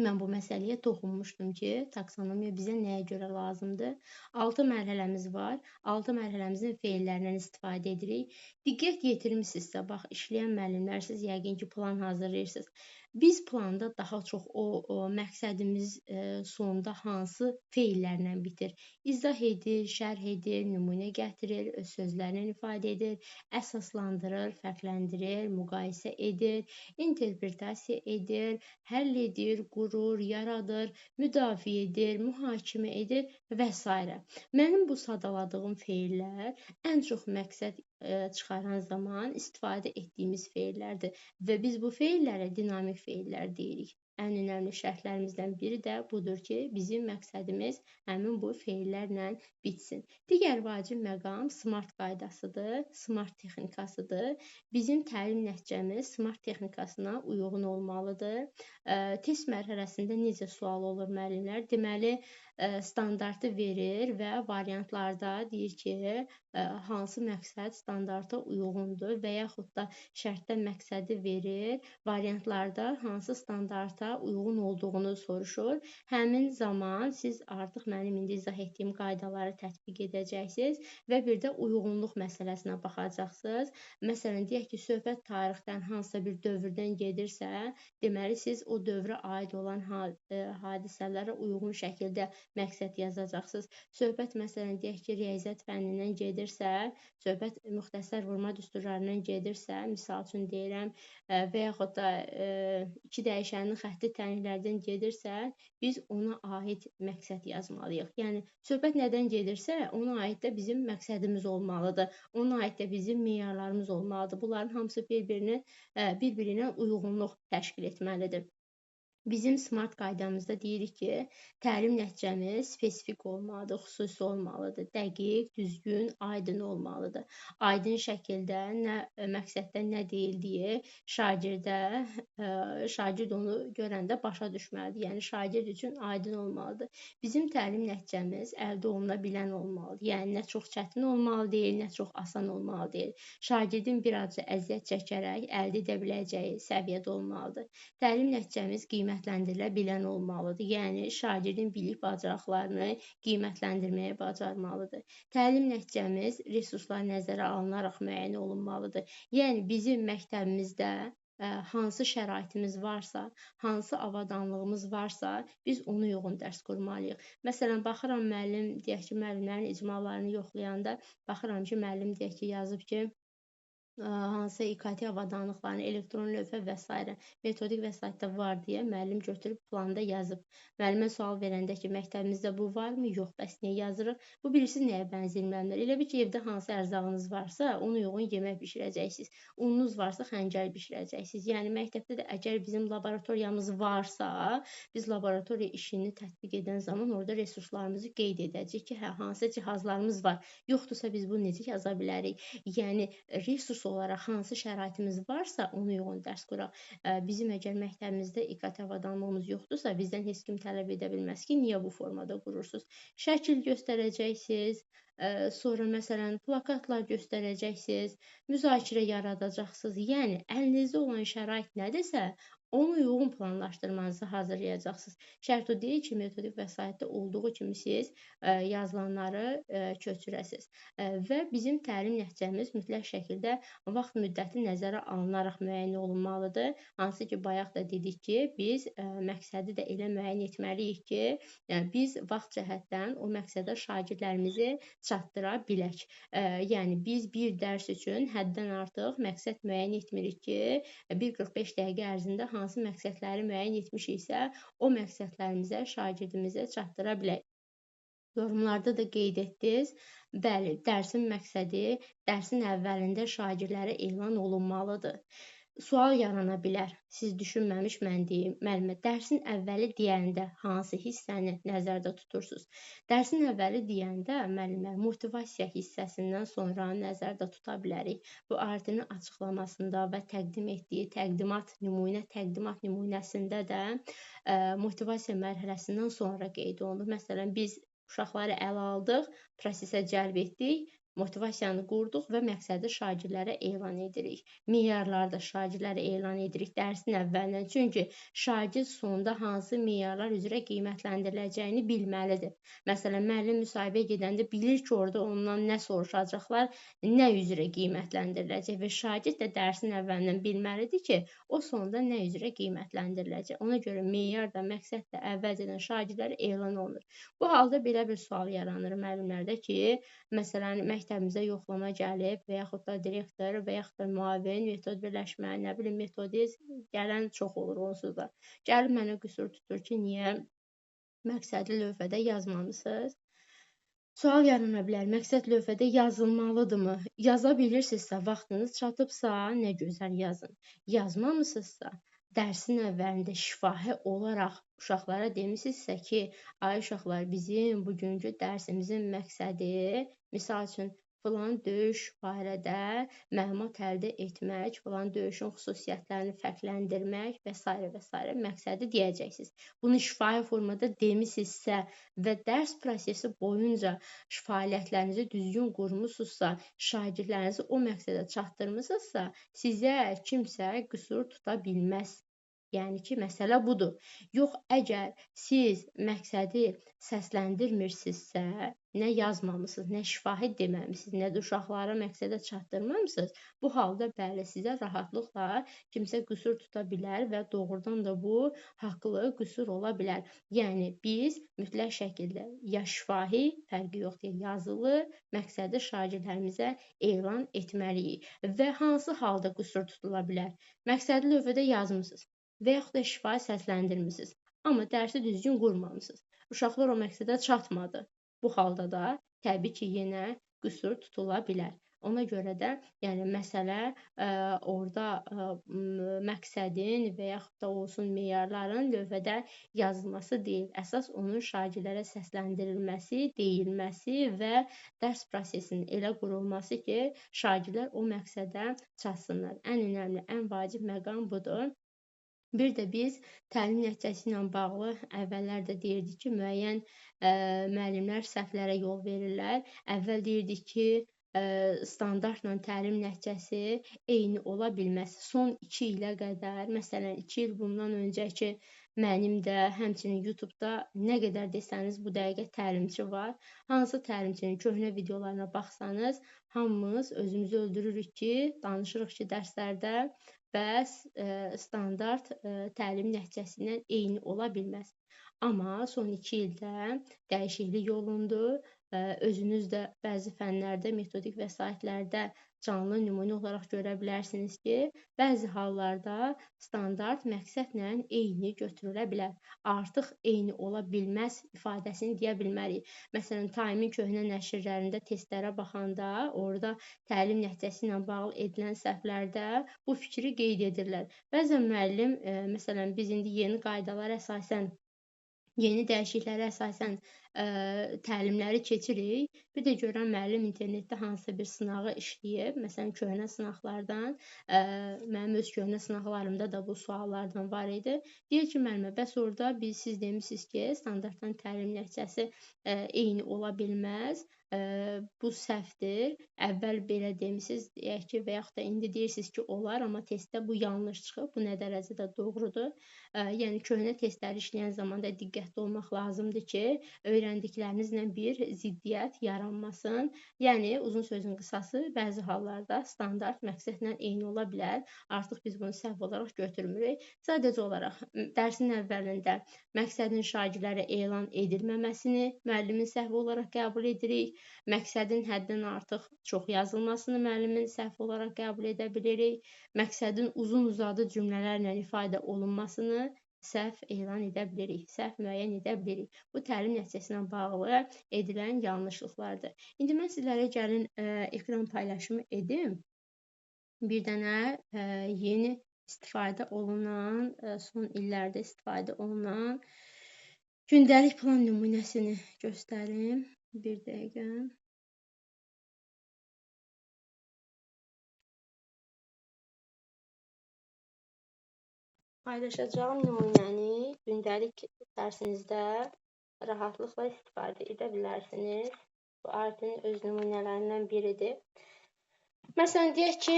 mən bu məsələyə toxunmuşdum ki, taksonomiya bizə nəyə görə lazımdır? 6 mərhələmiz var. 6 mərhələmizin feillərindən istifadə edirik. Diqqət yetirmisinizsə, bax, işləyən müəllimlər, siz yəqin ki, plan hazırlayırsınız. Biz planda daha çox o məqsədimiz sonda hansı feillərlə bitir? İzah edir, şərh edir, nümunə gətirir, öz sözlərlə ifadə edir, əsaslandırır, fərqləndirir, müqayisə edir, interpretasiya edir, həll edir, qurur, yaradır, müdafiə edir, mühakimə edir və s. Mənim bu sadaladığım feillər ən çox məqsəd çıxaran zaman istifadə etdiyimiz feillərdir və biz bu feillərə dinamik feillər deyirik. Ən önəmli şərtlərimizdən biri də budur ki, bizim məqsədimiz həmin bu feillərlə bitsin. Digər vacib məqam smart qaydasıdır, smart texnikasıdır. Bizim təlim nəticəmiz smart texnikasına uyğun olmalıdır. Test mərhələsində necə sual olur müəllimlər? Deməli, Standartı verir və variantlarda deyir ki, hansı məqsəd standarta uyğundur və yaxud da şərtdə məqsədi verir, variantlarda hansı standarta uyğun olduğunu soruşur. Həmin zaman siz artıq mənim indi izah etdiyim qaydaları tətbiq edəcəksiniz və bir də uyğunluq məsələsinə baxacaqsınız. Məsələn, deyək ki, söhbət tarixdən hansısa bir dövrdən gedirsə, deməli siz o dövrə aid olan hadisələrə uyğun şəkildə məqsəd yazacaqsınız. Söhbət məsələn, deyək ki, riyaziyyat fənnindən gedirsə, söhbət müxtəsər vurma düsturlarından gedirsə, misal üçün deyirəm, və yaxud da iki dəyişənin xətti tənliklərdən gedirsə, biz ona aid məqsəd yazmalıyıq. Yəni, söhbət nədən gedirsə, ona aid də bizim məqsədimiz olmalıdır. Ona aid də bizim meyarlarımız olmalıdır. Bunların hamısı bir-birinə uyğunluq təşkil etməlidir. Bizim smart qaydamızda deyirik ki, təlim nəticəmiz spesifik olmalıdır, xüsusi olmalıdır, dəqiq, düzgün, aydın olmalıdır. Aydın şəkildə nə məqsəddə nə deyildiyi şagird onu görəndə başa düşməlidir. Yəni, şagird üçün aydın olmalıdır. Bizim təlim nəticəmiz əldə oluna bilən olmalıdır. Yəni, nə çox çətin olmalı deyil, nə çox asan olmalı deyil. Şagirdin bir azca əziyyət çəkərək əldə edə biləcəyi səviyyədə olmalıdır. Təlim nəticəmiz qiymətləndirilə bilən olmalıdır. Yəni, şagirdin bilik bacarıqlarını qiymətləndirməyə bacarmalıdır. Təlim nəticəmiz resurslar nəzərə alınaraq müəyyən olunmalıdır. Yəni, bizim məktəbimizdə hansı şəraitimiz varsa, hansı avadanlığımız varsa, biz ona uyğun dərs qurmalıyıq. Məsələn, baxıram müəllim, deyək ki, müəllimlərin icmalarını yoxlayanda, baxıram ki, müəllim deyək ki, yazıb ki, hansısa İKT avadanlıqlarını, elektron lövhə və s. metodik vəsaitdə var deyə müəllim götürüb planda yazıb. Müəllimə sual verəndə ki, məktəbimizdə bu varmı? Yox, bəs niyə yazırıq? Bu bilirsiniz nəyə bənzəyir müəllimlər? Elə bil ki, evdə hansı ərzağınız varsa, ona uyğun yemək bişirəcəksiniz. Ununuz varsa, xəncəl bişirəcəksiniz. Yəni, məktəbdə də əgər bizim laboratoriyamız varsa, biz laboratoriya işini tətbiq edən zaman orada resurslarımızı qeyd edəcəyik ki, hə, hansı cihazlarımız var. Yoxdursa, biz bunu necə yaza bilərik? Yəni, resurs olaraq hansı şəraitimiz varsa, ona uyğun dərs quraq. Bizim əgər məktəbimizdə İKT avadanlığımız yoxdursa, bizdən heç kim tələb edə bilməz ki, niyə bu formada qurursunuz? Şəkil göstərəcəksiniz, sonra məsələn, plakatlar göstərəcəksiniz, müzakirə yaradacaqsınız. Yəni, əlinizdə olan şərait nədirsə, ona uyğun planlaşdırmanızı hazırlayacaqsınız. Şərt o deyil ki, metodik vəsaitdə olduğu kimi siz yazılanları köçürəsiniz. Və bizim təlim nəticəmiz mütləq şəkildə vaxt müddəti nəzərə alınaraq müəyyən olunmalıdır. Hansı ki, bayaq da dedik ki, biz məqsədi də elə müəyyən etməliyik ki, biz vaxt cəhətdən o məqsədə şagirdlərimizi çatdıra bilək. Yəni, biz bir dərs üçün həddən artıq məqsəd müəyyən etmirik ki, 1:45 dəqiqə ərzində hansı məqsədləri müəyyən etmişiksə, o məqsədlərimizə, şagirdimizə çatdıra bilək. Yorumlarda da qeyd etdiniz. Bəli, dərsin məqsədi dərsin əvvəlində şagirdlərə elan olunmalıdır. Sual yarana bilər. Siz düşünməmiş mən deyim, müəllimə, dərsin əvvəli deyəndə hansı hissəni nəzərdə tutursunuz? Dərsin əvvəli deyəndə müəllimlər motivasiya hissəsindən sonra nəzərdə tuta bilərik. Bu ART-nin açıqlamasında və təqdim etdiyi təqdimat nümunə, təqdimat nümunəsində də motivasiya mərhələsindən sonra qeyd olunur. Məsələn, biz uşaqları ələ aldıq, prosesə cəlb etdik, motivasiyanı qurduq və məqsədi şagirdlərə elan edirik. Meyarları da şagirdlərə elan edirik dərsin əvvəlindən. Çünki şagird sonda hansı meyarlar üzrə qiymətləndiriləcəyini bilməlidir. Məsələn, müəllim müsahibəyə gedəndə bilir ki, orada ondan nə soruşacaqlar, nə üzrə qiymətləndiriləcək və şagird də dərsin əvvəlindən bilməlidir ki, o sonda nə üzrə qiymətləndiriləcək. Ona görə meyar da, məqsəd də əvvəlcədən şagirdlərə elan olunur. Bu halda belə bir sual yaranır müəllimlərdə ki, məsələn, məktəbimizə yoxlama gəlib və yaxud da direktor və yaxud da müavin, metod birləşmə, nə bilim, metodist gələn çox olur onsuz da. Gəlib mənə qüsur tutur ki, niyə məqsədli lövhədə yazmamısınız? Sual yarana bilər, məqsəd lövhədə yazılmalıdırmı? Yaza bilirsinizsə, vaxtınız çatıbsa, nə gözəl yazın. Yazmamısınızsa, dərsin əvvəlində şifahi olaraq uşaqlara demisinizsə ki, ay uşaqlar, bizim bugünkü dərsimizin məqsədi, misal üçün, filan döyüş barədə məlumat əldə etmək, filan döyüşün xüsusiyyətlərini fərqləndirmək və s. və s. məqsədi deyəcəksiniz. Bunu şifahi formada demisinizsə və dərs prosesi boyunca fəaliyyətlərinizi düzgün qurmusunuzsa, şagirdlərinizi o məqsədə çatdırmısınızsa, sizə kimsə qüsur tuta bilməz. Yəni ki, məsələ budur. Yox, əgər siz məqsədi səsləndirmirsinizsə, nə yazmamısınız, nə şifahi deməmisiniz, nə də uşaqlara məqsədə çatdırmamısınız, bu halda bəli, sizə rahatlıqla kimsə qüsur tuta bilər və doğrudan da bu haqlı qüsur ola bilər. Yəni biz mütləq şəkildə ya şifahi, fərqi yoxdur, yazılı məqsədi şagirdlərimizə elan etməliyik. Və hansı halda qüsur tutula bilər? Məqsədi lövhədə yazmısınız və yaxud da şifahi səsləndirmisiniz, amma dərsi düzgün qurmamısınız. Uşaqlar o məqsədə çatmadı. Bu halda da təbii ki, yenə qüsur tutula bilər. Ona görə də yəni məsələ orada məqsədin və yaxud da olsun meyarların lövhədə yazılması deyil. Əsas onun şagirdlərə səsləndirilməsi, deyilməsi və dərs prosesinin elə qurulması ki, şagirdlər o məqsədə çatsınlar. Ən önəmli, ən vacib məqam budur. Bir də biz təlim nəticəsi ilə bağlı əvvəllər də deyirdik ki, müəyyən müəllimlər səhvlərə yol verirlər. Əvvəl deyirdik ki, standartla təlim nəticəsi eyni ola bilməz. Son 2 ilə qədər, məsələn, 2 il bundan öncəki mənim də həmçinin YouTube-da nə qədər desəniz bu dəqiqə təlimçi var. Hansı təlimçinin köhnə videolarına baxsanız, hamımız özümüzü öldürürük ki, danışırıq ki, dərslərdə bəs standart təlim nəticəsindən eyni ola bilməz. Amma son 2 ildə dəyişiklik olundu. Özünüz də bəzi fənlərdə, metodik vəsaitlərdə canlı nümunə olaraq görə bilərsiniz ki, bəzi hallarda standart məqsədlə eyni götürülə bilər. Artıq eyni ola bilməz ifadəsini deyə bilmərik. Məsələn, Time-in köhnə nəşrlərində testlərə baxanda orada təlim nəticəsi ilə bağlı edilən səhvlərdə bu fikri qeyd edirlər. Bəzən müəllim, məsələn, biz indi yeni qaydalara əsasən, yeni dəyişikliklərə əsasən təlimləri keçirik. Bir də görən müəllim internetdə hansısa bir sınağı işləyib, məsələn, köhnə sınaqlardan, mənim öz köhnə sınaqlarımda da bu suallardan var idi. Deyir ki, müəllimə, bəs orada siz demişsiniz ki, standartdan təlim nəticəsi eyni ola bilməz, bu səhvdir. Əvvəl belə demişsiniz, deyək ki, və yaxud da indi deyirsiniz ki, olar, amma testdə bu yanlış çıxıb, bu nə dərəcədə doğrudur. Yəni, köhnə testləri işləyən zamanda diqqətli olmaq lazımdır ki, öyrəndiklərinizlə bir ziddiyyət yaranmasın. Yəni, uzun sözün qısası, bəzi hallarda standart məqsədlə eyni ola bilər. Artıq biz bunu səhv olaraq götürmürük. Sadəcə olaraq dərsin əvvəlində məqsədin şagirdlərə elan edilməməsini müəllimin səhvi olaraq qəbul edirik. Məqsədin həddən artıq çox yazılmasını müəllimin səhvi olaraq qəbul edə bilirik. Məqsədin uzun-uzadı cümlələrlə ifadə olunmasını səhv elan edə bilirik, səhv müəyyən edə bilirik. Bu təlim nəticəsi ilə bağlı edilən yanlışlıqlardır. İndi mən sizlərə gəlin ekran paylaşımı edim. Bir dənə yeni istifadə olunan, son illərdə istifadə olunan gündəlik plan nümunəsini göstərim. Bir dəqiqə. Paylaşacağım nümunəni gündəlik dərsinizdə rahatlıqla istifadə edə bilərsiniz. Bu ART-nin öz nümunələrindən biridir. Məsələn, deyək ki,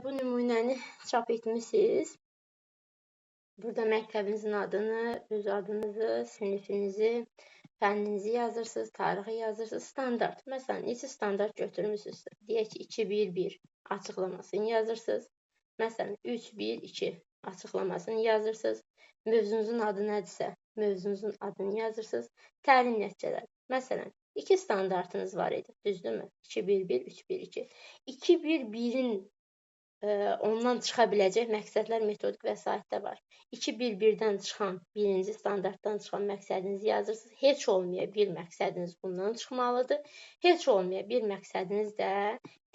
bu nümunəni çap etmişsiniz. Burada məktəbinizin adını, öz adınızı, sinifinizi, fənninizi yazırsınız, tarixi yazırsınız, standart. Məsələn, neçə standart götürmüsünüz? Deyək ki, 2, 1, 1 açıqlamasını yazırsınız. Məsələn, 3, 1, 2 açıqlamasını yazırsınız. Mövzunuzun adı nədirsə, mövzunuzun adını yazırsınız. Təlim nəticələri. Məsələn, 2 standartınız var idi, düzdürmü? 2, 1, 1, 3, 1, 2. 2, 1, 1-in ondan çıxa biləcək məqsədlər metodik vəsaitdə var. 2, 1, 1-dən çıxan, birinci standartdan çıxan məqsədinizi yazırsınız. Heç olmaya bir məqsədiniz bundan çıxmalıdır. Heç olmaya bir məqsədiniz də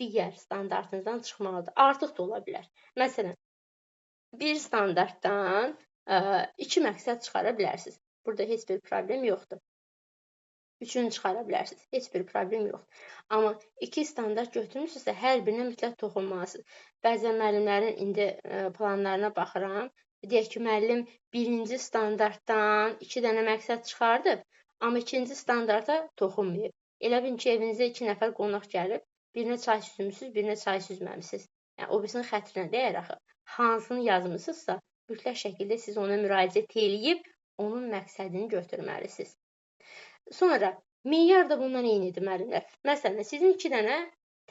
digər standartınızdan çıxmalıdır. Artıq da ola bilər. Məsələn, bir standartdan 2 məqsəd çıxara bilərsiniz. Burada heç bir problem yoxdur. Üçünü çıxara bilərsiniz. Heç bir problem yoxdur. Amma 2 standart götürmüsünüzsə, hər birinə mütləq toxunmalısınız. Bəzən müəllimlərin indi planlarına baxıram. Deyək ki, müəllim birinci standartdan 2 dənə məqsəd çıxardıb, amma ikinci standarta toxunmayıb. Elə bilin ki, evinizə 2 nəfər qonaq gəlib, birinə çay süzmüsünüz, birinə çay süzməmisiniz. Yəni, o birisinin xətrinə dəyər axı. Hansını yazmısınızsa, mütləq şəkildə siz ona müraciət eləyib, onun məqsədini götürməlisiniz. Sonra, meyar da bundan eynidir müəllimlər. Məsələn, sizin 2 dənə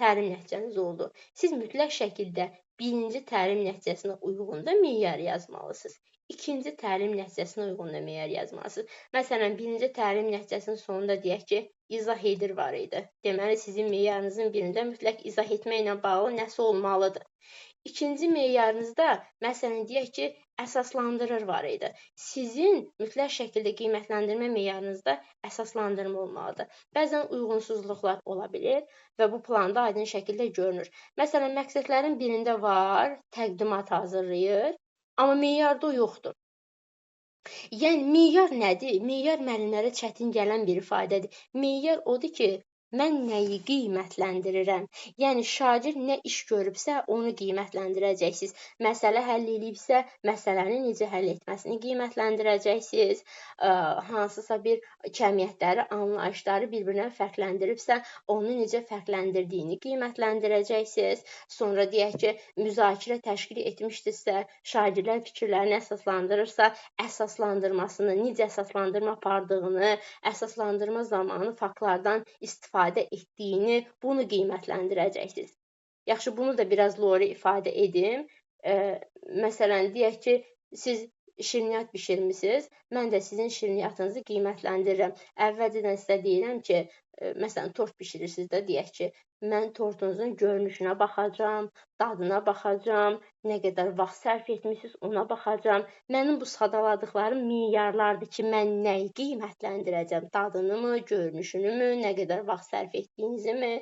təlim nəticəniz oldu. Siz mütləq şəkildə birinci təlim nəticəsinə uyğun da meyar yazmalısınız. İkinci təlim nəticəsinə uyğun da meyar yazmalısınız. Məsələn, birinci təlim nəticəsinin sonunda deyək ki, izah edir var idi. Deməli, sizin meyarınızın birində mütləq izah etməklə bağlı nəsə olmalıdır. İkinci meyarınızda, məsələn, deyək ki, əsaslandırır var idi. Sizin mütləq şəkildə qiymətləndirmə meyarınızda əsaslandırma olmalıdır. Bəzən uyğunsuzluqlar ola bilir və bu planda aydın şəkildə görünür. Məsələn, məqsədlərin birində var, təqdimat hazırlayır, amma meyarda o yoxdur. Yəni, meyar nədir? Meyar müəllimlərə çətin gələn bir ifadədir. Meyar odur ki, mən nəyi qiymətləndirirəm? Yəni, şagird nə iş görübsə, onu qiymətləndirəcəksiniz. Məsələ həll eləyibsə, məsələni necə həll etməsini qiymətləndirəcəksiniz. Hansısa bir kəmiyyətləri, anlayışları bir-birindən fərqləndiribsə, onu necə fərqləndirdiyini qiymətləndirəcəksiniz. Sonra deyək ki, müzakirə təşkil etmişdirsə, şagirdlər fikirlərini əsaslandırırsa, əsaslandırmasını, necə əsaslandırma apardığını, əsaslandırma zamanı faktlardan istifadə etdiyini, bunu qiymətləndirəcəksiniz. Yaxşı, bunu da biraz lori ifadə edim. Məsələn, deyək ki, siz şirniyyat bişirmisiniz, mən də sizin şirniyyatınızı qiymətləndirirəm. Əvvəlcədən sizə deyirəm ki, məsələn, tort bişirirsiniz də, deyək ki, mən tortunuzun görünüşünə baxacam, dadına baxacam, nə qədər vaxt sərf etmişsiniz, ona baxacam. Mənim bu sadaladıqlarım meyarlardır ki, mən nəyi qiymətləndirəcəm? Dadını mı, görünüşünü mü, nə qədər vaxt sərf etdiyinizi mi,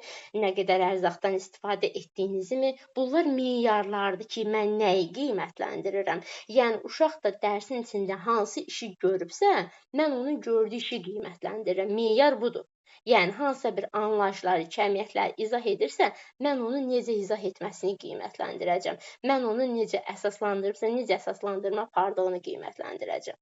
nə qədər ərzaqdan istifadə etdiyinizi mi? Bunlar meyarlardır ki, mən nəyi qiymətləndirirəm? Yəni, uşaq da dərsin içində hansı işi görübsə, mən onun gördüyü işi qiymətləndirirəm. Meyar budur. Yəni, hansısa bir anlayışları, kəmiyyətləri izah edirsə, mən onu necə izah etməsini qiymətləndirəcəm. Mən onu necə əsaslandırıbsa, necə əsaslandırma apardığını qiymətləndirəcəm.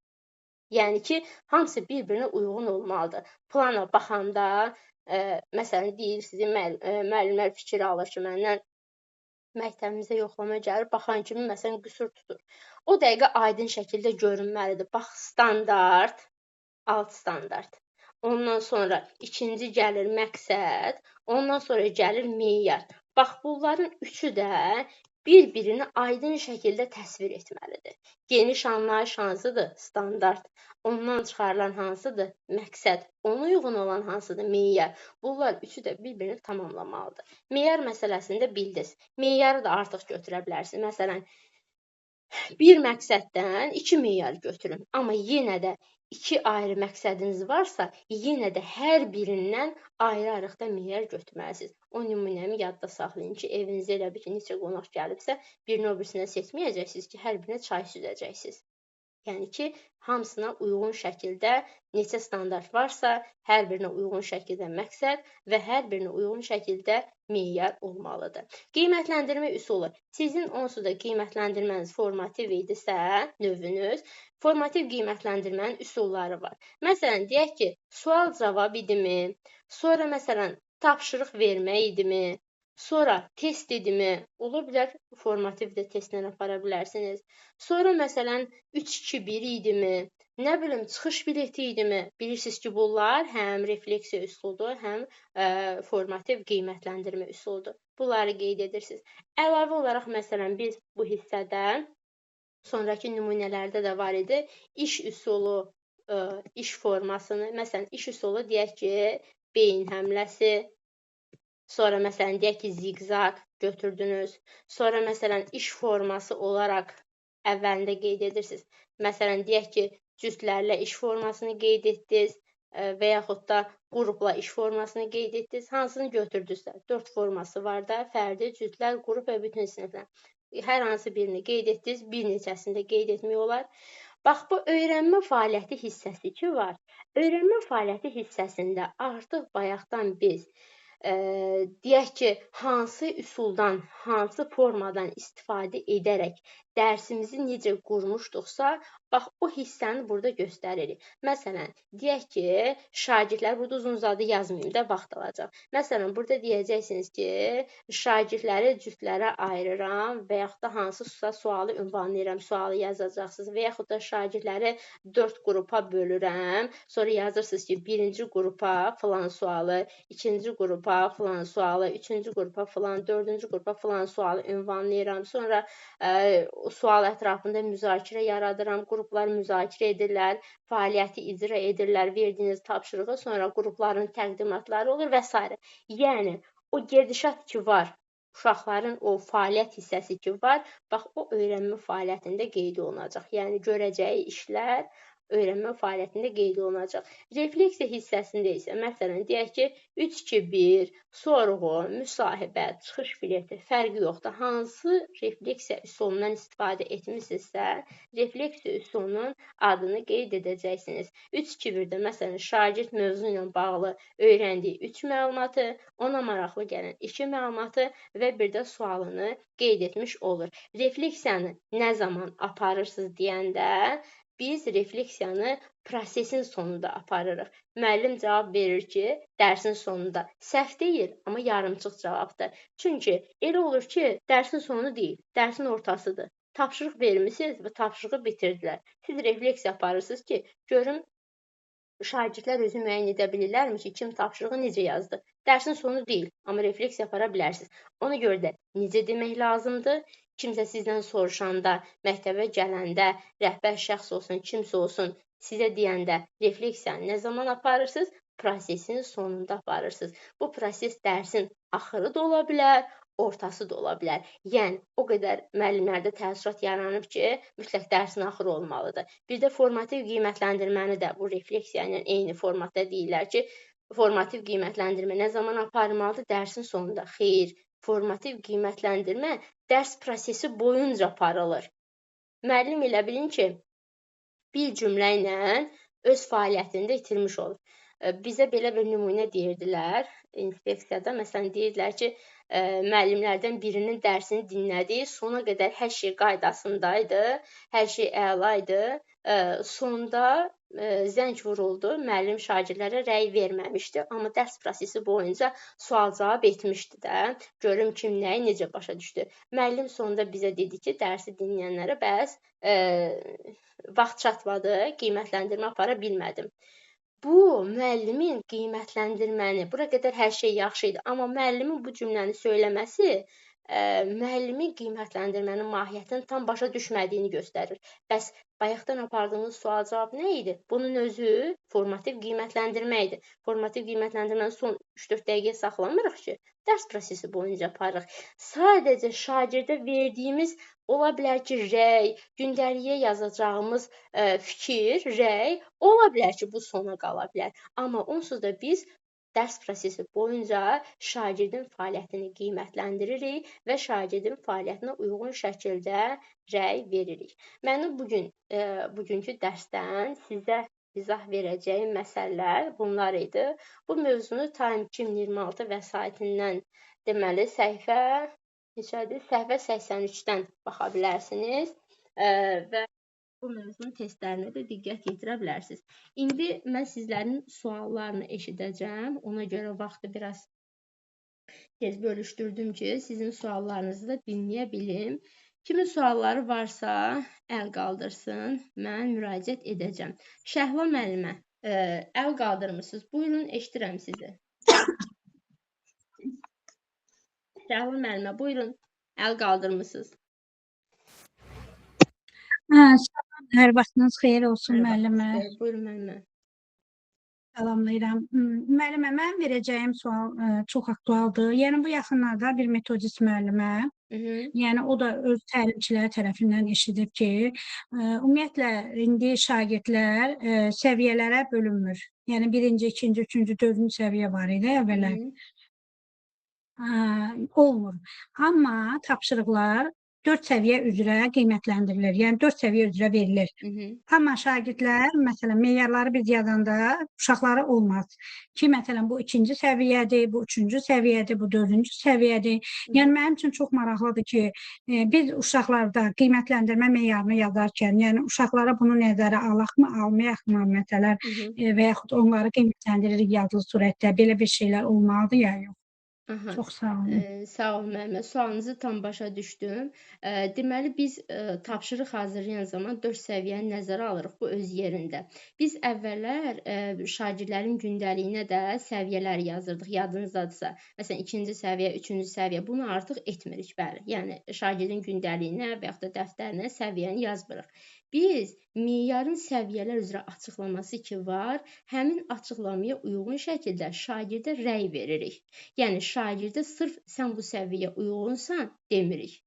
Yəni ki, hamısı bir-birinə uyğun olmalıdır. Plana baxanda, məsələn, deyir, sizin müəllimlər fikir alır ki, məndən məktəbimizə yoxlama gəlir, baxan kimi, məsələn, qüsur tutur. O dəqiqə aydın şəkildə görünməlidir. Bax, standart, alt standart. Ondan sonra ikinci gəlir məqsəd, ondan sonra gəlir meyar. Bax, bunların üçü də bir-birini aydın şəkildə təsvir etməlidir. Geniş anlayış hansıdır? Standart. Ondan çıxarılan hansıdır? Məqsəd. Ona uyğun olan hansıdır? Meyar. Bunlar üçü də bir-birini tamamlamalıdır. Meyar məsələsini də bildiniz. Meyarı da artıq götürə bilərsiniz. Məsələn, bir məqsəddən 2 meyar götürün. Amma yenə də 2 ayrı məqsədiniz varsa, yenə də hər birindən ayrı-ayrılıqda meyar götürməlisiniz. O nümunəmi yadda saxlayın ki, evinizə elə bir ki, neçə qonaq gəlibsə, birini o birisinə seçməyəcəksiniz ki, hər birinə çay süzəcəksiniz. Yəni ki, hamısına uyğun şəkildə neçə standart varsa, hər birinə uyğun şəkildə məqsəd və hər birinə uyğun şəkildə meyar olmalıdır. Qiymətləndirmə üsulu. Sizin onsuz da qiymətləndirməniz formativ idisə, növünüz, formativ qiymətləndirmənin üsulları var. Məsələn, deyək ki, sual-cavab idimi, sonra məsələn, tapşırıq vermə idimi, sonra test idimi, ola bilər formativ də testlə apara bilərsiniz. Sonra məsələn 3-2-1 idimi, nə bilim çıxış bileti idimi? Bilirsiniz ki, bunlar həm refleksiya üsuludur, həm formativ qiymətləndirmə üsuludur. Bunları qeyd edirsiniz. Əlavə olaraq məsələn biz bu hissədə sonrakı nümunələrdə də var idi. İş üsulu, iş formasını, məsələn iş üsulu deyək ki, beyin həmləsi. Sonra məsələn deyək ki, ziqzaq götürdünüz. Sonra məsələn iş forması olaraq əvvəlində qeyd edirsiniz. Məsələn deyək ki, cütlərlə iş formasını qeyd etdiniz və yaxud da qrupla iş formasını qeyd etdiniz. Hansını götürdünüzsə, 4 forması var da, fərdi, cütlər, qrup və bütün siniflər. Hər hansı birini qeyd etdiniz, bir neçəsini də qeyd etmək olar. Bax, bu öyrənmə fəaliyyəti hissəsi ki var. Öyrənmə fəaliyyəti hissəsində artıq bayaqdan biz deyək ki, hansı üsuldan, hansı formadan istifadə edərək dərsimizi necə qurmuşduqsa, bax, o hissəni burada göstəririk. Məsələn, deyək ki, şagirdlər, burada uzun-uzadı yazmayım da, vaxt alacaq. Məsələn, burada deyəcəksiniz ki, şagirdləri cütlərə ayırıram və yaxud da hansısa sualı ünvanlayıram, sualı yazacaqsınız və yaxud da şagirdləri 4 qrupa bölürəm. Sonra yazırsınız ki, birinci qrupa filan sualı, ikinci qrupa filan sualı, üçüncü qrupa filan, dördüncü qrupa filan sualı ünvanlayıram. Sonra sual ətrafında müzakirə yaradıram, qruplar müzakirə edirlər, fəaliyyəti icra edirlər, verdiyiniz tapşırığı, sonra qrupların təqdimatları olur və s. Yəni, o gedişat ki var, uşaqların o fəaliyyət hissəsi ki var, bax, o öyrənmə fəaliyyətində qeyd olunacaq. Yəni, görəcəyi işlər öyrənmə fəaliyyətində qeyd olunacaq. Refleksiya hissəsində isə, məsələn, deyək ki, 3-2-1, sorğu, müsahibə, çıxış bileti, fərqi yoxdur. Hansı refleksiya üsulundan istifadə etmisinizsə, refleksiya üsulunun adını qeyd edəcəksiniz. 3-2-1-də, məsələn, şagird mövzu ilə bağlı öyrəndiyi 3 məlumatı, ona maraqlı gələn 2 məlumatı və bir də sualını qeyd etmiş olur. Refleksiyanı nə zaman aparırsınız deyəndə, biz refleksiyanı prosesin sonunda aparırıq. Müəllim cavab verir ki, dərsin sonunda. Səhv deyil, amma yarımçıq cavabdır. Çünki elə olur ki, dərsin sonu deyil, dərsin ortasıdır. Tapşırıq vermişsiniz və tapşırığı bitirdilər. Siz refleksiya aparırsınız ki, görüm, şagirdlər özü müəyyən edə bilirlərmi ki, kim tapşırığı necə yazdı. Dərsin sonu deyil, amma refleksiya apara bilərsiniz. Ona görə də necə demək lazımdır? Kimsə sizdən soruşanda, məktəbə gələndə, rəhbər şəxs olsun, kimsə olsun, sizə deyəndə refleksiyanı nə zaman aparırsınız? Prosesin sonunda aparırsınız. Bu proses dərsin axırı da ola bilər, ortası da ola bilər. Yəni, o qədər müəllimlərdə təəssürat yaranıb ki, mütləq dərsin axırı olmalıdır. Bir də formativ qiymətləndirməni də bu refleksiya ilə eyni formatda deyirlər ki, formativ qiymətləndirmə nə zaman aparılmalıdır? Dərsin sonunda. Xeyr. Formativ qiymətləndirmə dərs prosesi boyunca aparılır. Müəllim elə bilin ki, bir cümlə ilə öz fəaliyyətini də itirmiş olur. Bizə belə bir nümunə deyirdilər inspeksiyada. Məsələn, deyirdilər ki, müəllimlərdən birinin dərsini dinlədi, sona qədər hər şey qaydasındaydı, hər şey əla idi. Sonda zəng vuruldu, müəllim şagirdlərə rəy verməmişdi, amma dərs prosesi boyunca sual-cavab etmişdi də, görüm kim nəyi necə başa düşdü. Müəllim sonda bizə dedi ki, dərsi dinləyənlərə bəs vaxt çatmadı, qiymətləndirmə apara bilmədim. Bu, müəllimin qiymətləndirməni, bura qədər hər şey yaxşı idi, amma müəllimin bu cümləni söyləməsi müəllimin qiymətləndirmənin mahiyyətini tam başa düşmədiyini göstərir. Bəs bayaqdan apardığınız sual-cavab nə idi? Bunun özü formativ qiymətləndirmə idi. Formativ qiymətləndirməni son 3-4 dəqiqəyə saxlamırıq ki, dərs prosesi boyunca aparırıq. Sadəcə şagirdə verdiyimiz ola bilər ki, rəy, gündəliyə yazacağımız fikir, rəy ola bilər ki, bu sona qala bilər. Amma onsuz da biz dərs prosesi boyunca şagirdin fəaliyyətini qiymətlendiririk və şagirdin fəaliyyətinə uyğun şəkildə rəy veririk. Mənim bugünkü dərsdən sizə izah verəcəyim məsələlər bunlar idi. Bu mövzunu Time 2026 vəsaitindən, deməli, səhifə neçədir? Səhifə 83-dən baxa bilərsiniz və bu mövzunun testlərinə də diqqət yetirə bilərsiniz. İndi mən sizlərin suallarını eşidəcəm. Ona görə vaxtı biraz tez bölüşdürdüm ki, sizin suallarınızı da dinləyə bilim. Kimin sualları varsa əl qaldırsın, mən müraciət edəcəm. Şəhla müəllimə, əl qaldırmısınız. Buyurun, eşidirəm sizi. Şəhla müəllimə, buyurun, əl qaldırmısınız.
Salam, hər vaxtınız xeyir olsun müəllimə.
Buyurun müəllimə.
Salamlayıram. Müəllimə, mən verəcəyim sual çox aktualdır. Yəni, bu yaxınlarda bir metodist müəllimə, yəni o da öz təlimçiləri tərəfindən eşidib ki, ümumiyyətlə, indi şagirdlər səviyyələrə bölünmür. Yəni, birinci, ikinci, üçüncü, dördüncü səviyyə var idi əvvələ. Olmur. Amma tapşırıqlar 4 səviyyə üzrə qiymətləndirilir. Yəni 4 səviyyə üzrə verilir. Amma şagirdlər, məsələn, meyarları biz yazanda uşaqlara olmaz ki, məsələn, bu ikinci səviyyədir, bu üçüncü səviyyədir, bu dördüncü səviyyədir. Yəni mənim üçün çox maraqlıdır ki, biz uşaqlarda qiymətləndirmə meyarını yazarkən, yəni uşaqlara bunu nəzərə alaqmı, almayaqmı, məsələn, və yaxud onları qiymətləndiririk yazılı surətdə, belə bir şeylər olmalıdır ya yox.
Aha.
Çox sağ olun.
Sağ olun müəllimə. Sualınızı tam başa düşdüm. Deməli biz tapşırıq hazırlayan zaman 4 səviyyəni nəzərə alırıq, bu öz yerində. Biz əvvəllər şagirdlərin gündəliyinə də səviyyələr yazırdıq, yadınızdadırsa. Məsələn, 2-ci səviyyə, 3-cü səviyyə, bunu artıq etmirik, bəli. Yəni şagirdin gündəliyinə və yaxud da dəftərinə səviyyəni yazmırıq. Biz meyarın səviyyələr üzrə açıqlaması ki var, həmin açıqlamaya uyğun şəkildə şagirdə rəy veririk. Yəni şagirdə sırf sən bu səviyyəyə uyğunsan demirik.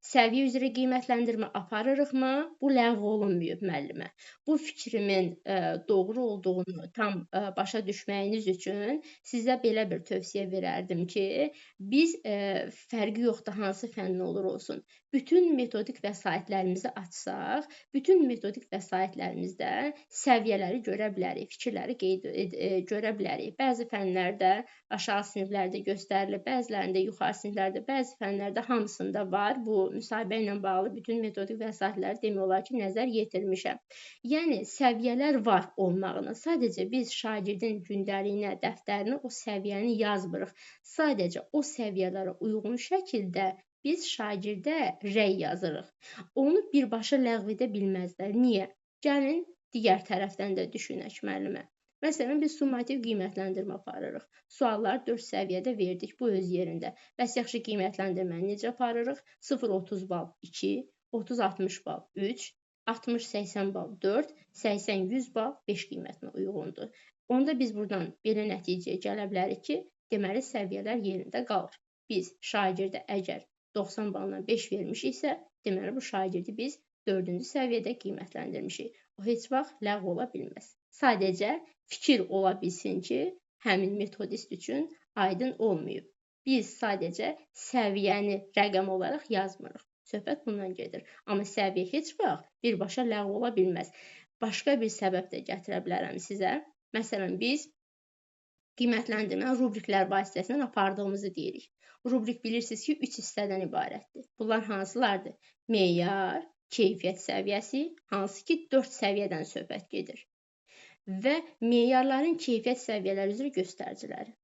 Səviyyə üzrə qiymətləndirmə aparırıqmı? Bu ləğv olunmayıb müəllimə. Bu fikrimin doğru olduğunu tam başa düşməyiniz üçün sizə belə bir tövsiyə verərdim ki, biz fərqi yoxdur hansı fənn olur olsun. Bütün metodik vəsaitlərimizi açsaq, bütün metodik vəsaitlərimizdə səviyyələri görə bilərik, fikirləri qeyd görə bilərik. Bəzi fənlərdə aşağı siniflərdə göstərilir, bəzilərində yuxarı siniflərdə, bəzi fənlərdə hamısında var. Bu müsahibə ilə bağlı bütün metodik vəsaitləri demək olar ki, nəzər yetirmişəm. Yəni səviyyələr var olmağına. Sadəcə biz şagirdin gündəliyinə, dəftərinə o səviyyəni yazmırıq. Sadəcə o səviyyələrə uyğun şəkildə biz şagirdə rəy yazırıq. Onu birbaşa ləğv edə bilməzlər. Niyə? Gəlin digər tərəfdən də düşünək müəllimə. Məsələn, biz summativ qiymətləndirmə aparırıq. Sualları 4 səviyyədə verdik, bu öz yerində. Bəs yaxşı qiymətləndirməni necə aparırıq? 0-30 bal 2, 30-60 bal 3, 60-80 bal 4, 80-100 bal 5 qiymətinə uyğundur. Onda biz buradan belə nəticəyə gələ bilərik ki, deməli səviyyələr yerində qalır. Biz şagirdə əgər 90 balla 5 vermişiksə, deməli bu şagirdi biz 4-cü səviyyədə qiymətləndirmişik. O heç vaxt ləğv ola bilməz. Sadəcə fikir ola bilsin ki, həmin metodist üçün aydın olmayıb. Biz sadəcə səviyyəni rəqəm olaraq yazmırıq. Söhbət bundan gedir. Amma səviyyə heç vaxt birbaşa ləğv ola bilməz. Başqa bir səbəb də gətirə bilərəm sizə. Məsələn, biz qiymətləndirməni rubriklər vasitəsilə apardığımızı deyirik. Rubrik bilirsiniz ki, 3 hissədən ibarətdir. Bunlar hansılardır? Meyar, keyfiyyət səviyyəsi, hansı ki 4 səviyyədən söhbət gedir. Və meyarların keyfiyyət səviyyələri üzrə göstəriciləri.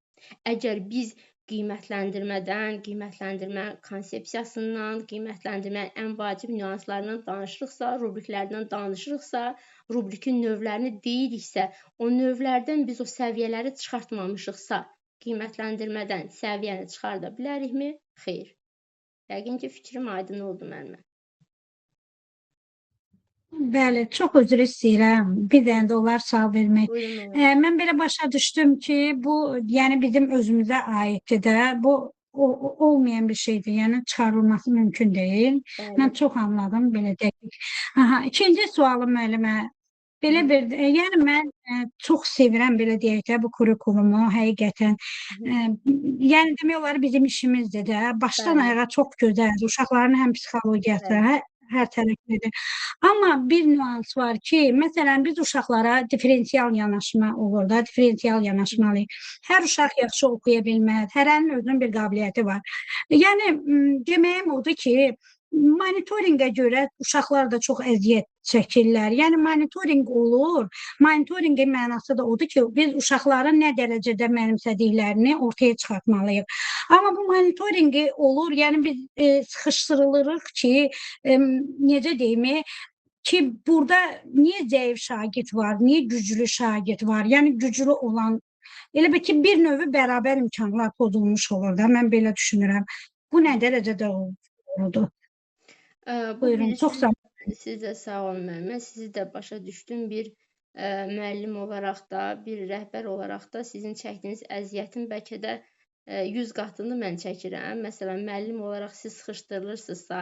Əgər biz qiymətləndirmədən, qiymətləndirmə konsepsiyasından, qiymətləndirmənin ən vacib nüanslarından danışırıqsa, rubriklərdən danışırıqsa, rubrikin növlərini deyiriksə, o növlərdən biz o səviyyələri çıxartmamışıqsa, qiymətləndirmədən səviyyəni çıxarda bilərikmi? Xeyr. Yəqin ki, fikrim aydın oldu mənimə.
Bəli, çox üzr istəyirəm. Bir dənə də olar sual vermək. Mən belə başa düşdüm ki, bu, yəni bizim özümüzə aiddir də. Bu olmayan bir şeydir. Yəni çıxarılması mümkün deyil.
Bəli.
Mən çox anladım belə dəqiq. Aha, ikinci sualım müəllimə. Belə bir, yəni mən çox sevirəm belə deyək də bu kurikulumu həqiqətən. Yəni demək olar bizim işimizdir də. Başdan ayağa çox gözəldir. Uşaqların həm psixologiyası, hər tərəflidir. Amma bir nüans var ki, məsələn, biz uşaqlara diferensial yanaşma olur da, diferensial yanaşmalıyıq. Hər uşaq yaxşı oxuya bilməz, hərənin özünün bir qabiliyyəti var. Yəni, deməyim odur ki, monitorinqə görə uşaqlar da çox əziyyət çəkirlər. Yəni, monitorinq olur. Monitorinqin mənası da odur ki, biz uşaqların nə dərəcədə mənimsədiklərini ortaya çıxartmalıyıq. Amma bu monitorinqi olur, yəni biz sıxışdırılırıq ki, necə deyim, ki, burada niyə zəif şagird var, niyə güclü şagird var, yəni güclü olan, elə bil ki, bir növü bərabər imkanlar pozulmuş olur da, mən belə düşünürəm. Bu nə dərəcədə doğrudur? Buyurun, çox sağ olun.
Siz də sağ olun müəllimə. Sizi də başa düşdüm. Bir müəllim olaraq da, bir rəhbər olaraq da sizin çəkdiyiniz əziyyətin bəlkə də 100 qatını mən çəkirəm. Məsələn, müəllim olaraq siz sıxışdırılırsınızsa,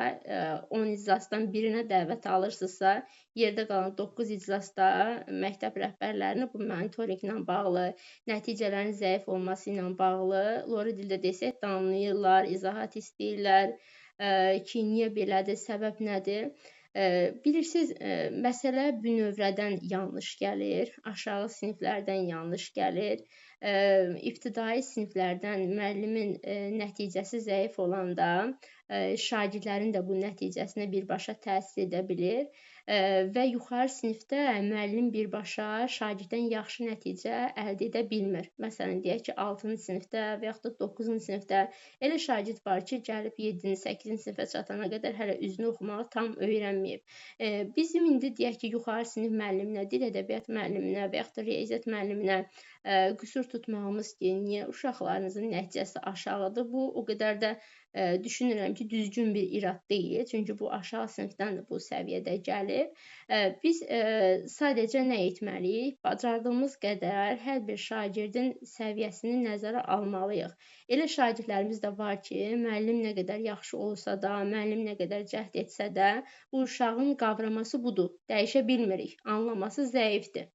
10 iclasdan birinə dəvət alırsınızsa, yerdə qalan 9 iclasda məktəb rəhbərlərini bu monitorinqlə bağlı, nəticələrin zəif olması ilə bağlı, lori dildə desək, danlayırlar, izahat istəyirlər. ki, niyə belədir, səbəb nədir? Bilirsiniz, məsələ bünövrədən yanlış gəlir, aşağı siniflərdən yanlış gəlir. İbtidai siniflərdən müəllimin nəticəsi zəif olanda şagirdlərin də bu nəticəsinə birbaşa təsir edə bilir və yuxarı sinifdə müəllim birbaşa şagirddən yaxşı nəticə əldə edə bilmir. Məsələn, deyək ki, 6-cı sinifdə və yaxud da 9-cu sinifdə elə şagird var ki, gəlib 7-ci, 8-ci sinifə çatana qədər hələ üzünü oxumağı tam öyrənməyib. Bizim indi deyək ki, yuxarı sinif müəlliminə, dil ədəbiyyat müəlliminə və yaxud da riyaziyyat müəlliminə qüsur tutmağımız ki, niyə uşaqlarınızın nəticəsi aşağıdır, bu o qədər də düşünürəm ki, düzgün bir irad deyil. Çünki bu aşağı sinifdən də bu səviyyədə gəlib. Biz sadəcə nə etməliyik? Bacardığımız qədər hər bir şagirdin səviyyəsini nəzərə almalıyıq. Elə şagirdlərimiz də var ki, müəllim nə qədər yaxşı olsa da, müəllim nə qədər cəhd etsə də, bu uşağın qavraması budur. Dəyişə bilmirik. Anlaması zəifdir.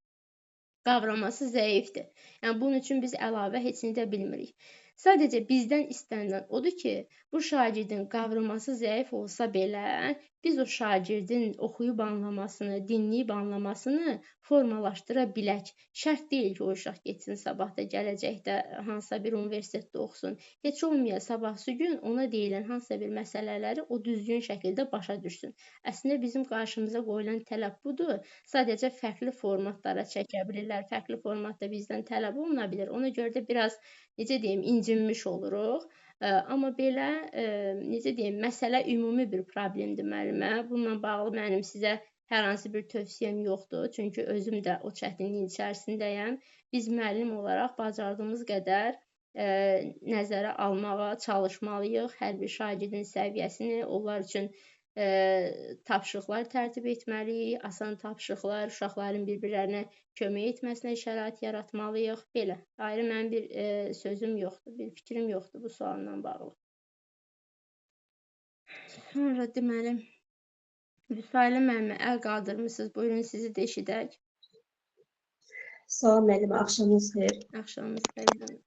Qavraması zəifdir. Yəni, bunun üçün biz əlavə heç nə də bilmirik. Sadəcə bizdən istənilən odur ki, bu şagirdin qavraması zəif olsa belə, biz o şagirdin oxuyub anlamasını, dinləyib anlamasını formalaşdıra bilək. Şərt deyil ki, o uşaq getsin sabah da gələcəkdə hansısa bir universitetdə oxusun. Heç olmaya sabahsı gün ona deyilən hansısa bir məsələləri o düzgün şəkildə başa düşsün. Əslində bizim qarşımıza qoyulan tələb budur. Sadəcə fərqli formatlara çəkə bilirlər, fərqli formatda bizdən tələb oluna bilər. Ona görə də biraz, necə deyim, incinmiş oluruq. Amma belə, necə deyim, məsələ ümumi bir problemdir müəllimə. Bununla bağlı mənim sizə hər hansı bir tövsiyəm yoxdur. Çünki özüm də o çətinliyin içərisindəyəm. Biz müəllim olaraq bacardığımız qədər nəzərə almağa çalışmalıyıq. Hər bir şagirdin səviyyəsini, onlar üçün tapşırıqlar tərtib etməliyik, asan tapşırıqlar, uşaqların bir-birlərinə kömək etməsinə şərait yaratmalıyıq. Belə, ayrı mənim bir sözüm yoxdur, bir fikrim yoxdur bu sualla bağlı. Sonra deməli, Vüsalə müəllimə əl qaldırmışsınız. Buyurun, sizi də eşidək.
Salam müəllimə, axşamınız xeyir.
Axşamınız xeyir.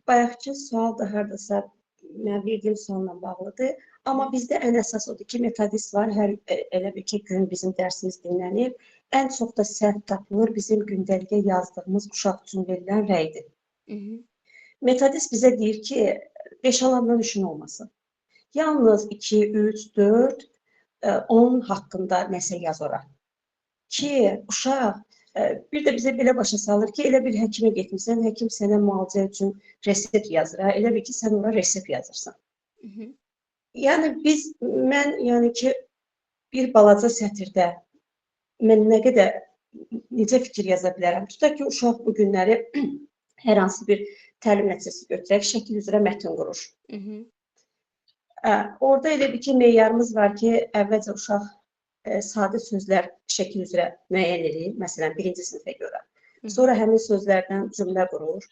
Bayaqki sual da hardasa mən verdiyim sualla bağlıdır. Amma bizdə ən əsas odur ki, metodist var. Hər elə bir ki, gün bizim dərsimiz dinlənir. Ən çox da səhv tapılır bizim gündəlikə yazdığımız uşaq üçün verilən rəydir. Metodist bizə deyir ki, 5 alandan üçün olmasın. Yalnız 2, 3, 4, 10 haqqında nəsə yaz ora. Ki, uşaq bir də bizə belə başa salır ki, elə bir həkimə getmirsən, həkim sənə müalicə üçün resept yazır. Elə bir ki, sən ora resept yazırsan. Yəni, mən yəni ki, bir balaca sətirdə mən nə qədər, necə fikir yaza bilərəm? Tutaq ki, uşaq bu günləri hər hansı bir təlim nəticəsi götürərək şəkil üzrə mətn qurur. Orada elə bir ki, meyarımız var ki, əvvəlcə uşaq sadə sözlər şəkil üzrə müəyyən edir, məsələn, birinci sinifə görə. Sonra həmin sözlərdən cümlə qurur.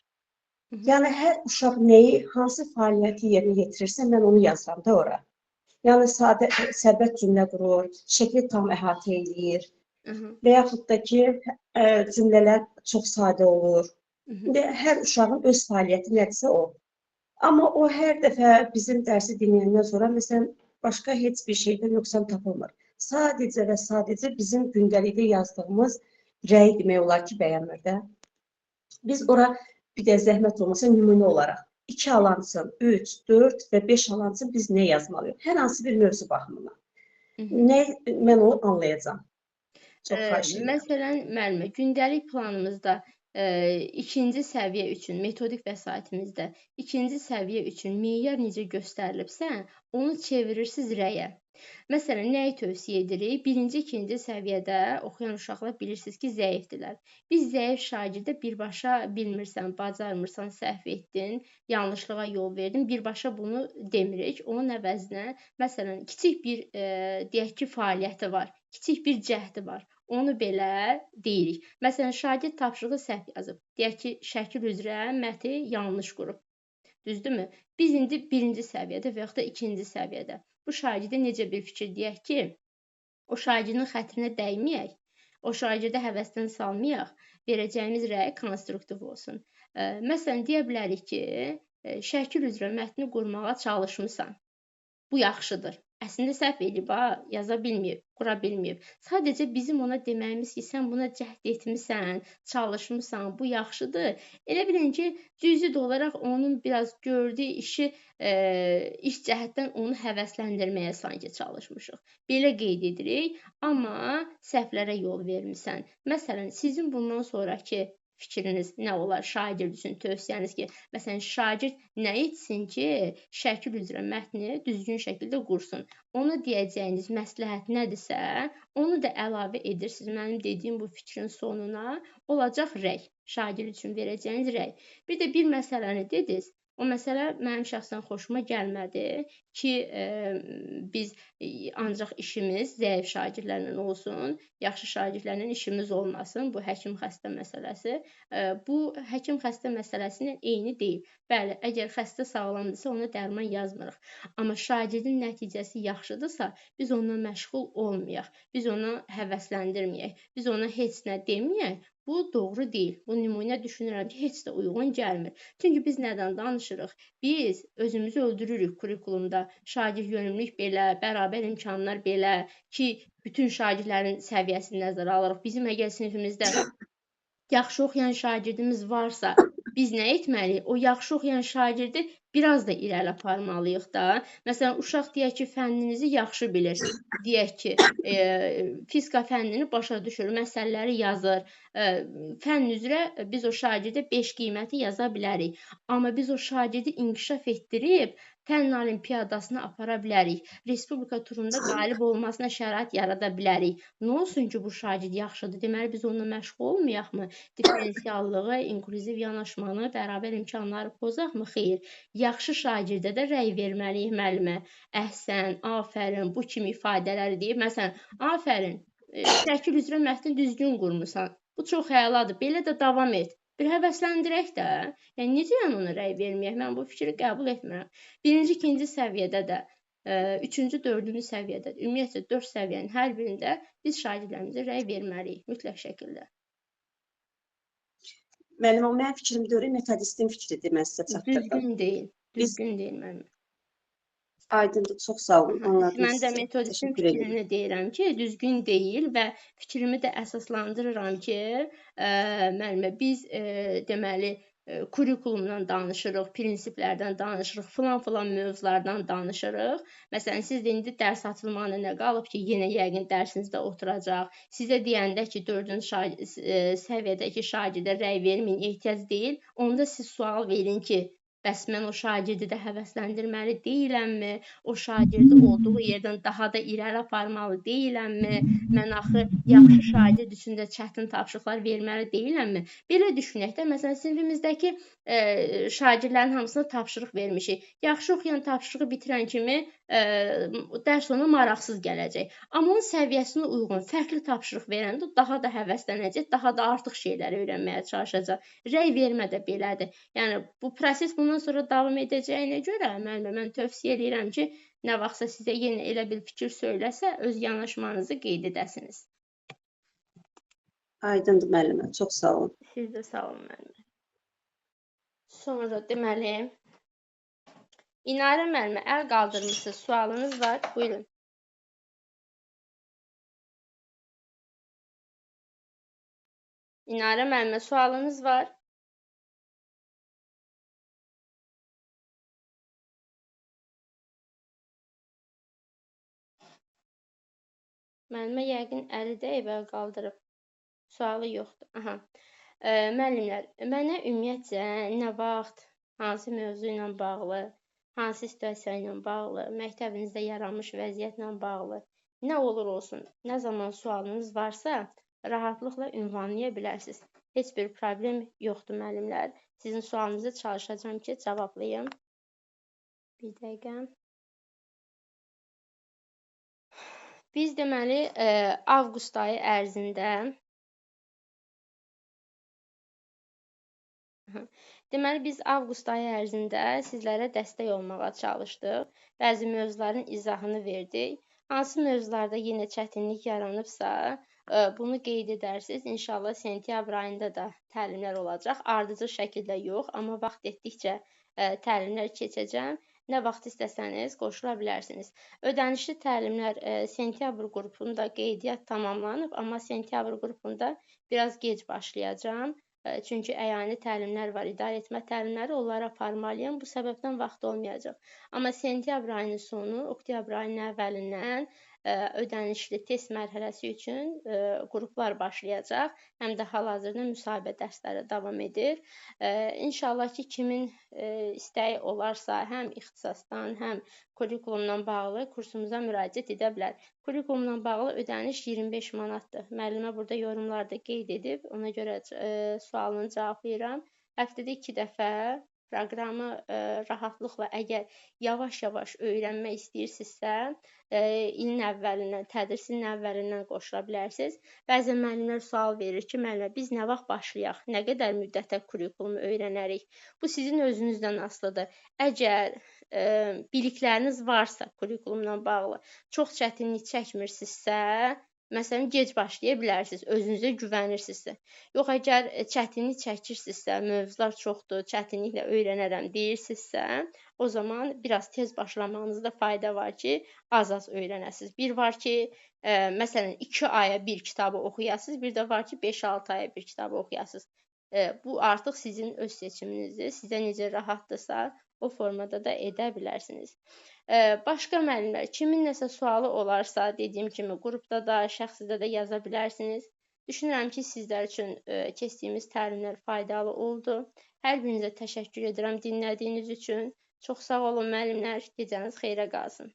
Yəni, hər uşaq nəyi, hansı fəaliyyəti yerinə yetirirsə, mən onu yazıram da ora. Yəni, sadə, sərbəst cümlə qurur, şəkli tam əhatə eləyir və yaxud da ki, cümlələr çox sadə olur. İndi, hər uşağın öz fəaliyyəti nədirsə o. Amma o hər dəfə bizim dərsi dinləyəndən sonra, məsələn, başqa heç bir şeydə nöqsan tapılmır. Sadəcə və sadəcə bizim gündəlikdə yazdığımız rəy demək olar ki, bəyənmir də. Biz ora bir də zəhmət olmasa nümunə olaraq 2 alansın, 3, 4 və 5 alansın biz nə yazmalıyıq? Hər hansı bir mövzu baxımından. Nə, mən onu anlayacağam. Çox xahiş edirəm.
Məsələn, müəllimə, gündəlik planımızda ikinci səviyyə üçün, metodik vəsaitimizdə ikinci səviyyə üçün meyar necə göstərilibsə, onu çevirirsiniz rəyə. Məsələn, nəyi tövsiyə edirik? Birinci, ikinci səviyyədə oxuyan uşaqlar bilirsiniz ki, zəifdirlər. Biz zəif şagirdə birbaşa bilmirsən, bacarmırsan, səhv etdin, yanlışlığa yol verdin, birbaşa bunu demirik. Onun əvəzinə, məsələn, kiçik bir, deyək ki, fəaliyyəti var, kiçik bir cəhdi var. Onu belə deyirik. Məsələn, şagird tapşırığı səhv yazıb. Deyək ki, şəkil üzrə məti yanlış qurub. Düzdürmü? Biz indi birinci səviyyədə və yaxud da ikinci səviyyədə. Bu şagirdə necə bir fikir deyək ki, o şagirdin xətrinə dəyməyək, o şagirdə həvəsdən salmayaq, verəcəyimiz rəy konstruktiv olsun. Məsələn, deyə bilərik ki, şəkil üzrə mətni qurmağa çalışmısan. Bu yaxşıdır. Əslində səhv eləyib, ha, yaza bilməyib, qura bilməyib. Sadəcə bizim ona deməyimiz ki, sən buna cəhd etmisən, çalışmısan, bu yaxşıdır. Elə bilin ki, cüzi də olaraq onun biraz gördüyü işi, iş cəhətdən onu həvəsləndirməyə sanki çalışmışıq. Belə qeyd edirik, amma səhvlərə yol vermisən. Məsələn, sizin bundan sonrakı fikriniz nə olar şagird üçün tövsiyəniz ki, məsələn, şagird nə etsin ki, şəkil üzrə mətni düzgün şəkildə qursun. Ona deyəcəyiniz məsləhət nədirsə, onu da əlavə edirsiniz. Mənim dediyim bu fikrin sonuna olacaq rəy, şagird üçün verəcəyiniz rəy. Bir də bir məsələni dediniz. O məsələ mənim şəxsən xoşuma gəlmədi ki, biz ancaq işimiz zəif şagirdlərlə olsun, yaxşı şagirdlərlə işimiz olmasın. Bu həkim-xəstə məsələsi. Bu həkim-xəstə məsələsi ilə eyni deyil. Bəli, əgər xəstə sağlamdırsa, ona dərman yazmırıq. Amma şagirdin nəticəsi yaxşıdırsa, biz onunla məşğul olmayaq, biz onu həvəsləndirməyək, biz ona heç nə deməyək. Bu doğru deyil. Bu nümunə düşünürəm ki, heç də uyğun gəlmir. Çünki biz nədən danışırıq? Biz özümüzü öldürürük kurikulumda. Şagird yönümlülük belə, bərabər imkanlar belə ki, bütün şagirdlərin səviyyəsini nəzərə alırıq. Bizim əgər sinifimizdə yaxşı oxuyan şagirdimiz varsa, biz nə etməliyik? O yaxşı oxuyan şagirdi biraz da irəli aparmalıyıq da. Məsələn, uşaq deyək ki, fənninizi yaxşı bilir. Deyək ki, fizika fənnini başa düşür, məsələləri yazır. Fənn üzrə biz o şagirdə 5 qiyməti yaza bilərik. Amma biz o şagirdi inkişaf etdirib fənn olimpiyadasına apara bilərik. Respublika turunda qalib olmasına şərait yarada bilərik. Nə olsun ki, bu şagird yaxşıdır? Deməli, biz onunla məşğul olmayaqmı? Diferensiallığı, inklüziv yanaşmanı, bərabər imkanları pozaqmı? Xeyr. Yaxşı şagirdə də rəy verməliyik müəllimə. Əhsən, afərin, bu kimi ifadələri deyib. Məsələn, afərin, şəkil üzrə mətni düzgün qurmusan. Bu çox əladır. Belə də davam et. Bir həvəsləndirək də. Yəni, necə yəni ona rəy verməyək? Mən bu fikri qəbul etmirəm. Birinci, ikinci səviyyədə də, üçüncü, dördüncü səviyyədə də, ümumiyyətcə 4 səviyyənin hər birində biz şagirdlərimizə rəy verməliyik mütləq şəkildə.
Müəllim, o mənim fikrim deyil, metodistin fikridir, mən sizə çatdırdım.
Düzgün deyil. Düzgün deyil müəllim.
Aydındır, çox sağ olun, anladım.
Mən də metodistin fikrini deyirəm ki, düzgün deyil və fikrimi də əsaslandırıram ki, müəllimə, biz deməli, kurikulumdan danışırıq, prinsiplərdən danışırıq, filan-filan mövzulardan danışırıq. Məsələn, siz də indi dərs açılmağına nə qalıb ki, yenə yəqin dərsinizdə oturacaq. Sizə deyəndə ki, 4-cü səviyyədəki şagirdə rəy verməyin, ehtiyac deyil, onda siz sual verin ki, bəs mən o şagirdi də həvəsləndirməli deyiləmmi? O şagirdi olduğu yerdən daha da irəli aparmalı deyiləmmi? Mən axı yaxşı şagird üçün də çətin tapşırıqlar verməli deyiləmmi? Belə düşünək də, məsələn, sinifimizdəki şagirdlərin hamısına tapşırıq vermişik. Yaxşı oxuyan tapşırığı bitirən kimi dərs ona maraqsız gələcək. Amma onun səviyyəsinə uyğun fərqli tapşırıq verəndə daha da həvəslənəcək, daha da artıq şeyləri öyrənməyə çalışacaq. Rəy vermə də belədir. Yəni, bu proses bundan sonra davam edəcəyinə görə, müəllimə, mən tövsiyə edirəm ki, nə vaxtsa sizə yenə elə bir fikir söyləsə, öz yanaşmanızı qeyd edəsiniz.
Aydındır müəllimə, çox sağ olun.
Siz də sağ olun müəllimə. Sonra deməli, İnarə müəllimə, əl qaldırmışsınız, sualınız var, buyurun. İnarə müəllimə, sualınız var. Müəllimə yəqin əli dəyib, əl qaldırıb. Sualı yoxdur. Aha. Müəllimlər, mənə ümumiyyətcə nə vaxt, hansı mövzu ilə bağlı, hansı situasiya ilə bağlı, məktəbinizdə yaranmış vəziyyətlə bağlı, nə olur olsun, nə zaman sualınız varsa, rahatlıqla ünvanlaya bilərsiniz. Heç bir problem yoxdur müəllimlər. Sizin sualınızı çalışacağam ki, cavablayım. Bir dəqiqə. Biz deməli, avqust ayı ərzində sizlərə dəstək olmağa çalışdıq. Bəzi mövzuların izahını verdik. Hansı mövzularda yenə çətinlik yaranıbsa, bunu qeyd edərsiniz. İnşallah sentyabr ayında da təlimlər olacaq. Ardıcıl şəkildə yox, amma vaxt etdikcə təlimlər keçəcəm. Nə vaxt istəsəniz qoşula bilərsiniz. Ödənişli təlimlər sentyabr qrupunda qeydiyyat tamamlanıb, amma sentyabr qrupunda biraz gec başlayacağam. Çünki əyani təlimlər var, idarə etmə təlimləri, onları aparmalıyam. Bu səbəbdən vaxt olmayacaq. Amma sentyabr ayının sonu, oktyabr ayının əvvəlindən ödənişli test mərhələsi üçün qruplar başlayacaq. Həm də hal-hazırda müsahibə dərsləri davam edir. İnşallah ki, kimin istəyi olarsa, həm ixtisasdan, həm kurikulumla bağlı kursumuza müraciət edə bilər. Kurikulumla bağlı ödəniş 25 manatdır. Müəllimə burada yorumlarda qeyd edib, ona görə sualını cavablayıram. Həftədə 2 dəfə proqramı rahatlıqla əgər yavaş-yavaş öyrənmək istəyirsinizsə, ilin əvvəlindən, tədris ilinin əvvəlindən qoşula bilərsiniz. Bəzən müəllimlər sual verir ki, müəllimə biz nə vaxt başlayaq, nə qədər müddətə kurikulumu öyrənərik? Bu sizin özünüzdən asılıdır. Əgər bilikləriniz varsa kurikulumla bağlı, çox çətinlik çəkmirsinizsə, məsələn, gec başlaya bilərsiniz, özünüzə güvənirsinizsə. Yox, əgər çətinlik çəkirsinizsə, mövzular çoxdur, çətinliklə öyrənərəm deyirsinizsə, o zaman biraz tez başlamağınızda fayda var ki, az-az öyrənəsiniz. Bir var ki, məsələn, 2 aya bir kitabı oxuyasınız, bir də var ki, 5-6 aya bir kitabı oxuyasınız. Bu artıq sizin öz seçiminizdir. Sizə necə rahatdırsa, o formada da edə bilərsiniz. Başqa müəllimlər, kimin nəsə sualı olarsa, dediyim kimi qrupda da, şəxsidə də yaza bilərsiniz. Düşünürəm ki, sizlər üçün keçdiyimiz təlimlər faydalı oldu. Hər birinizə təşəkkür edirəm dinlədiyiniz üçün. Çox sağ olun müəllimlər, gecəniz xeyrə qalsın.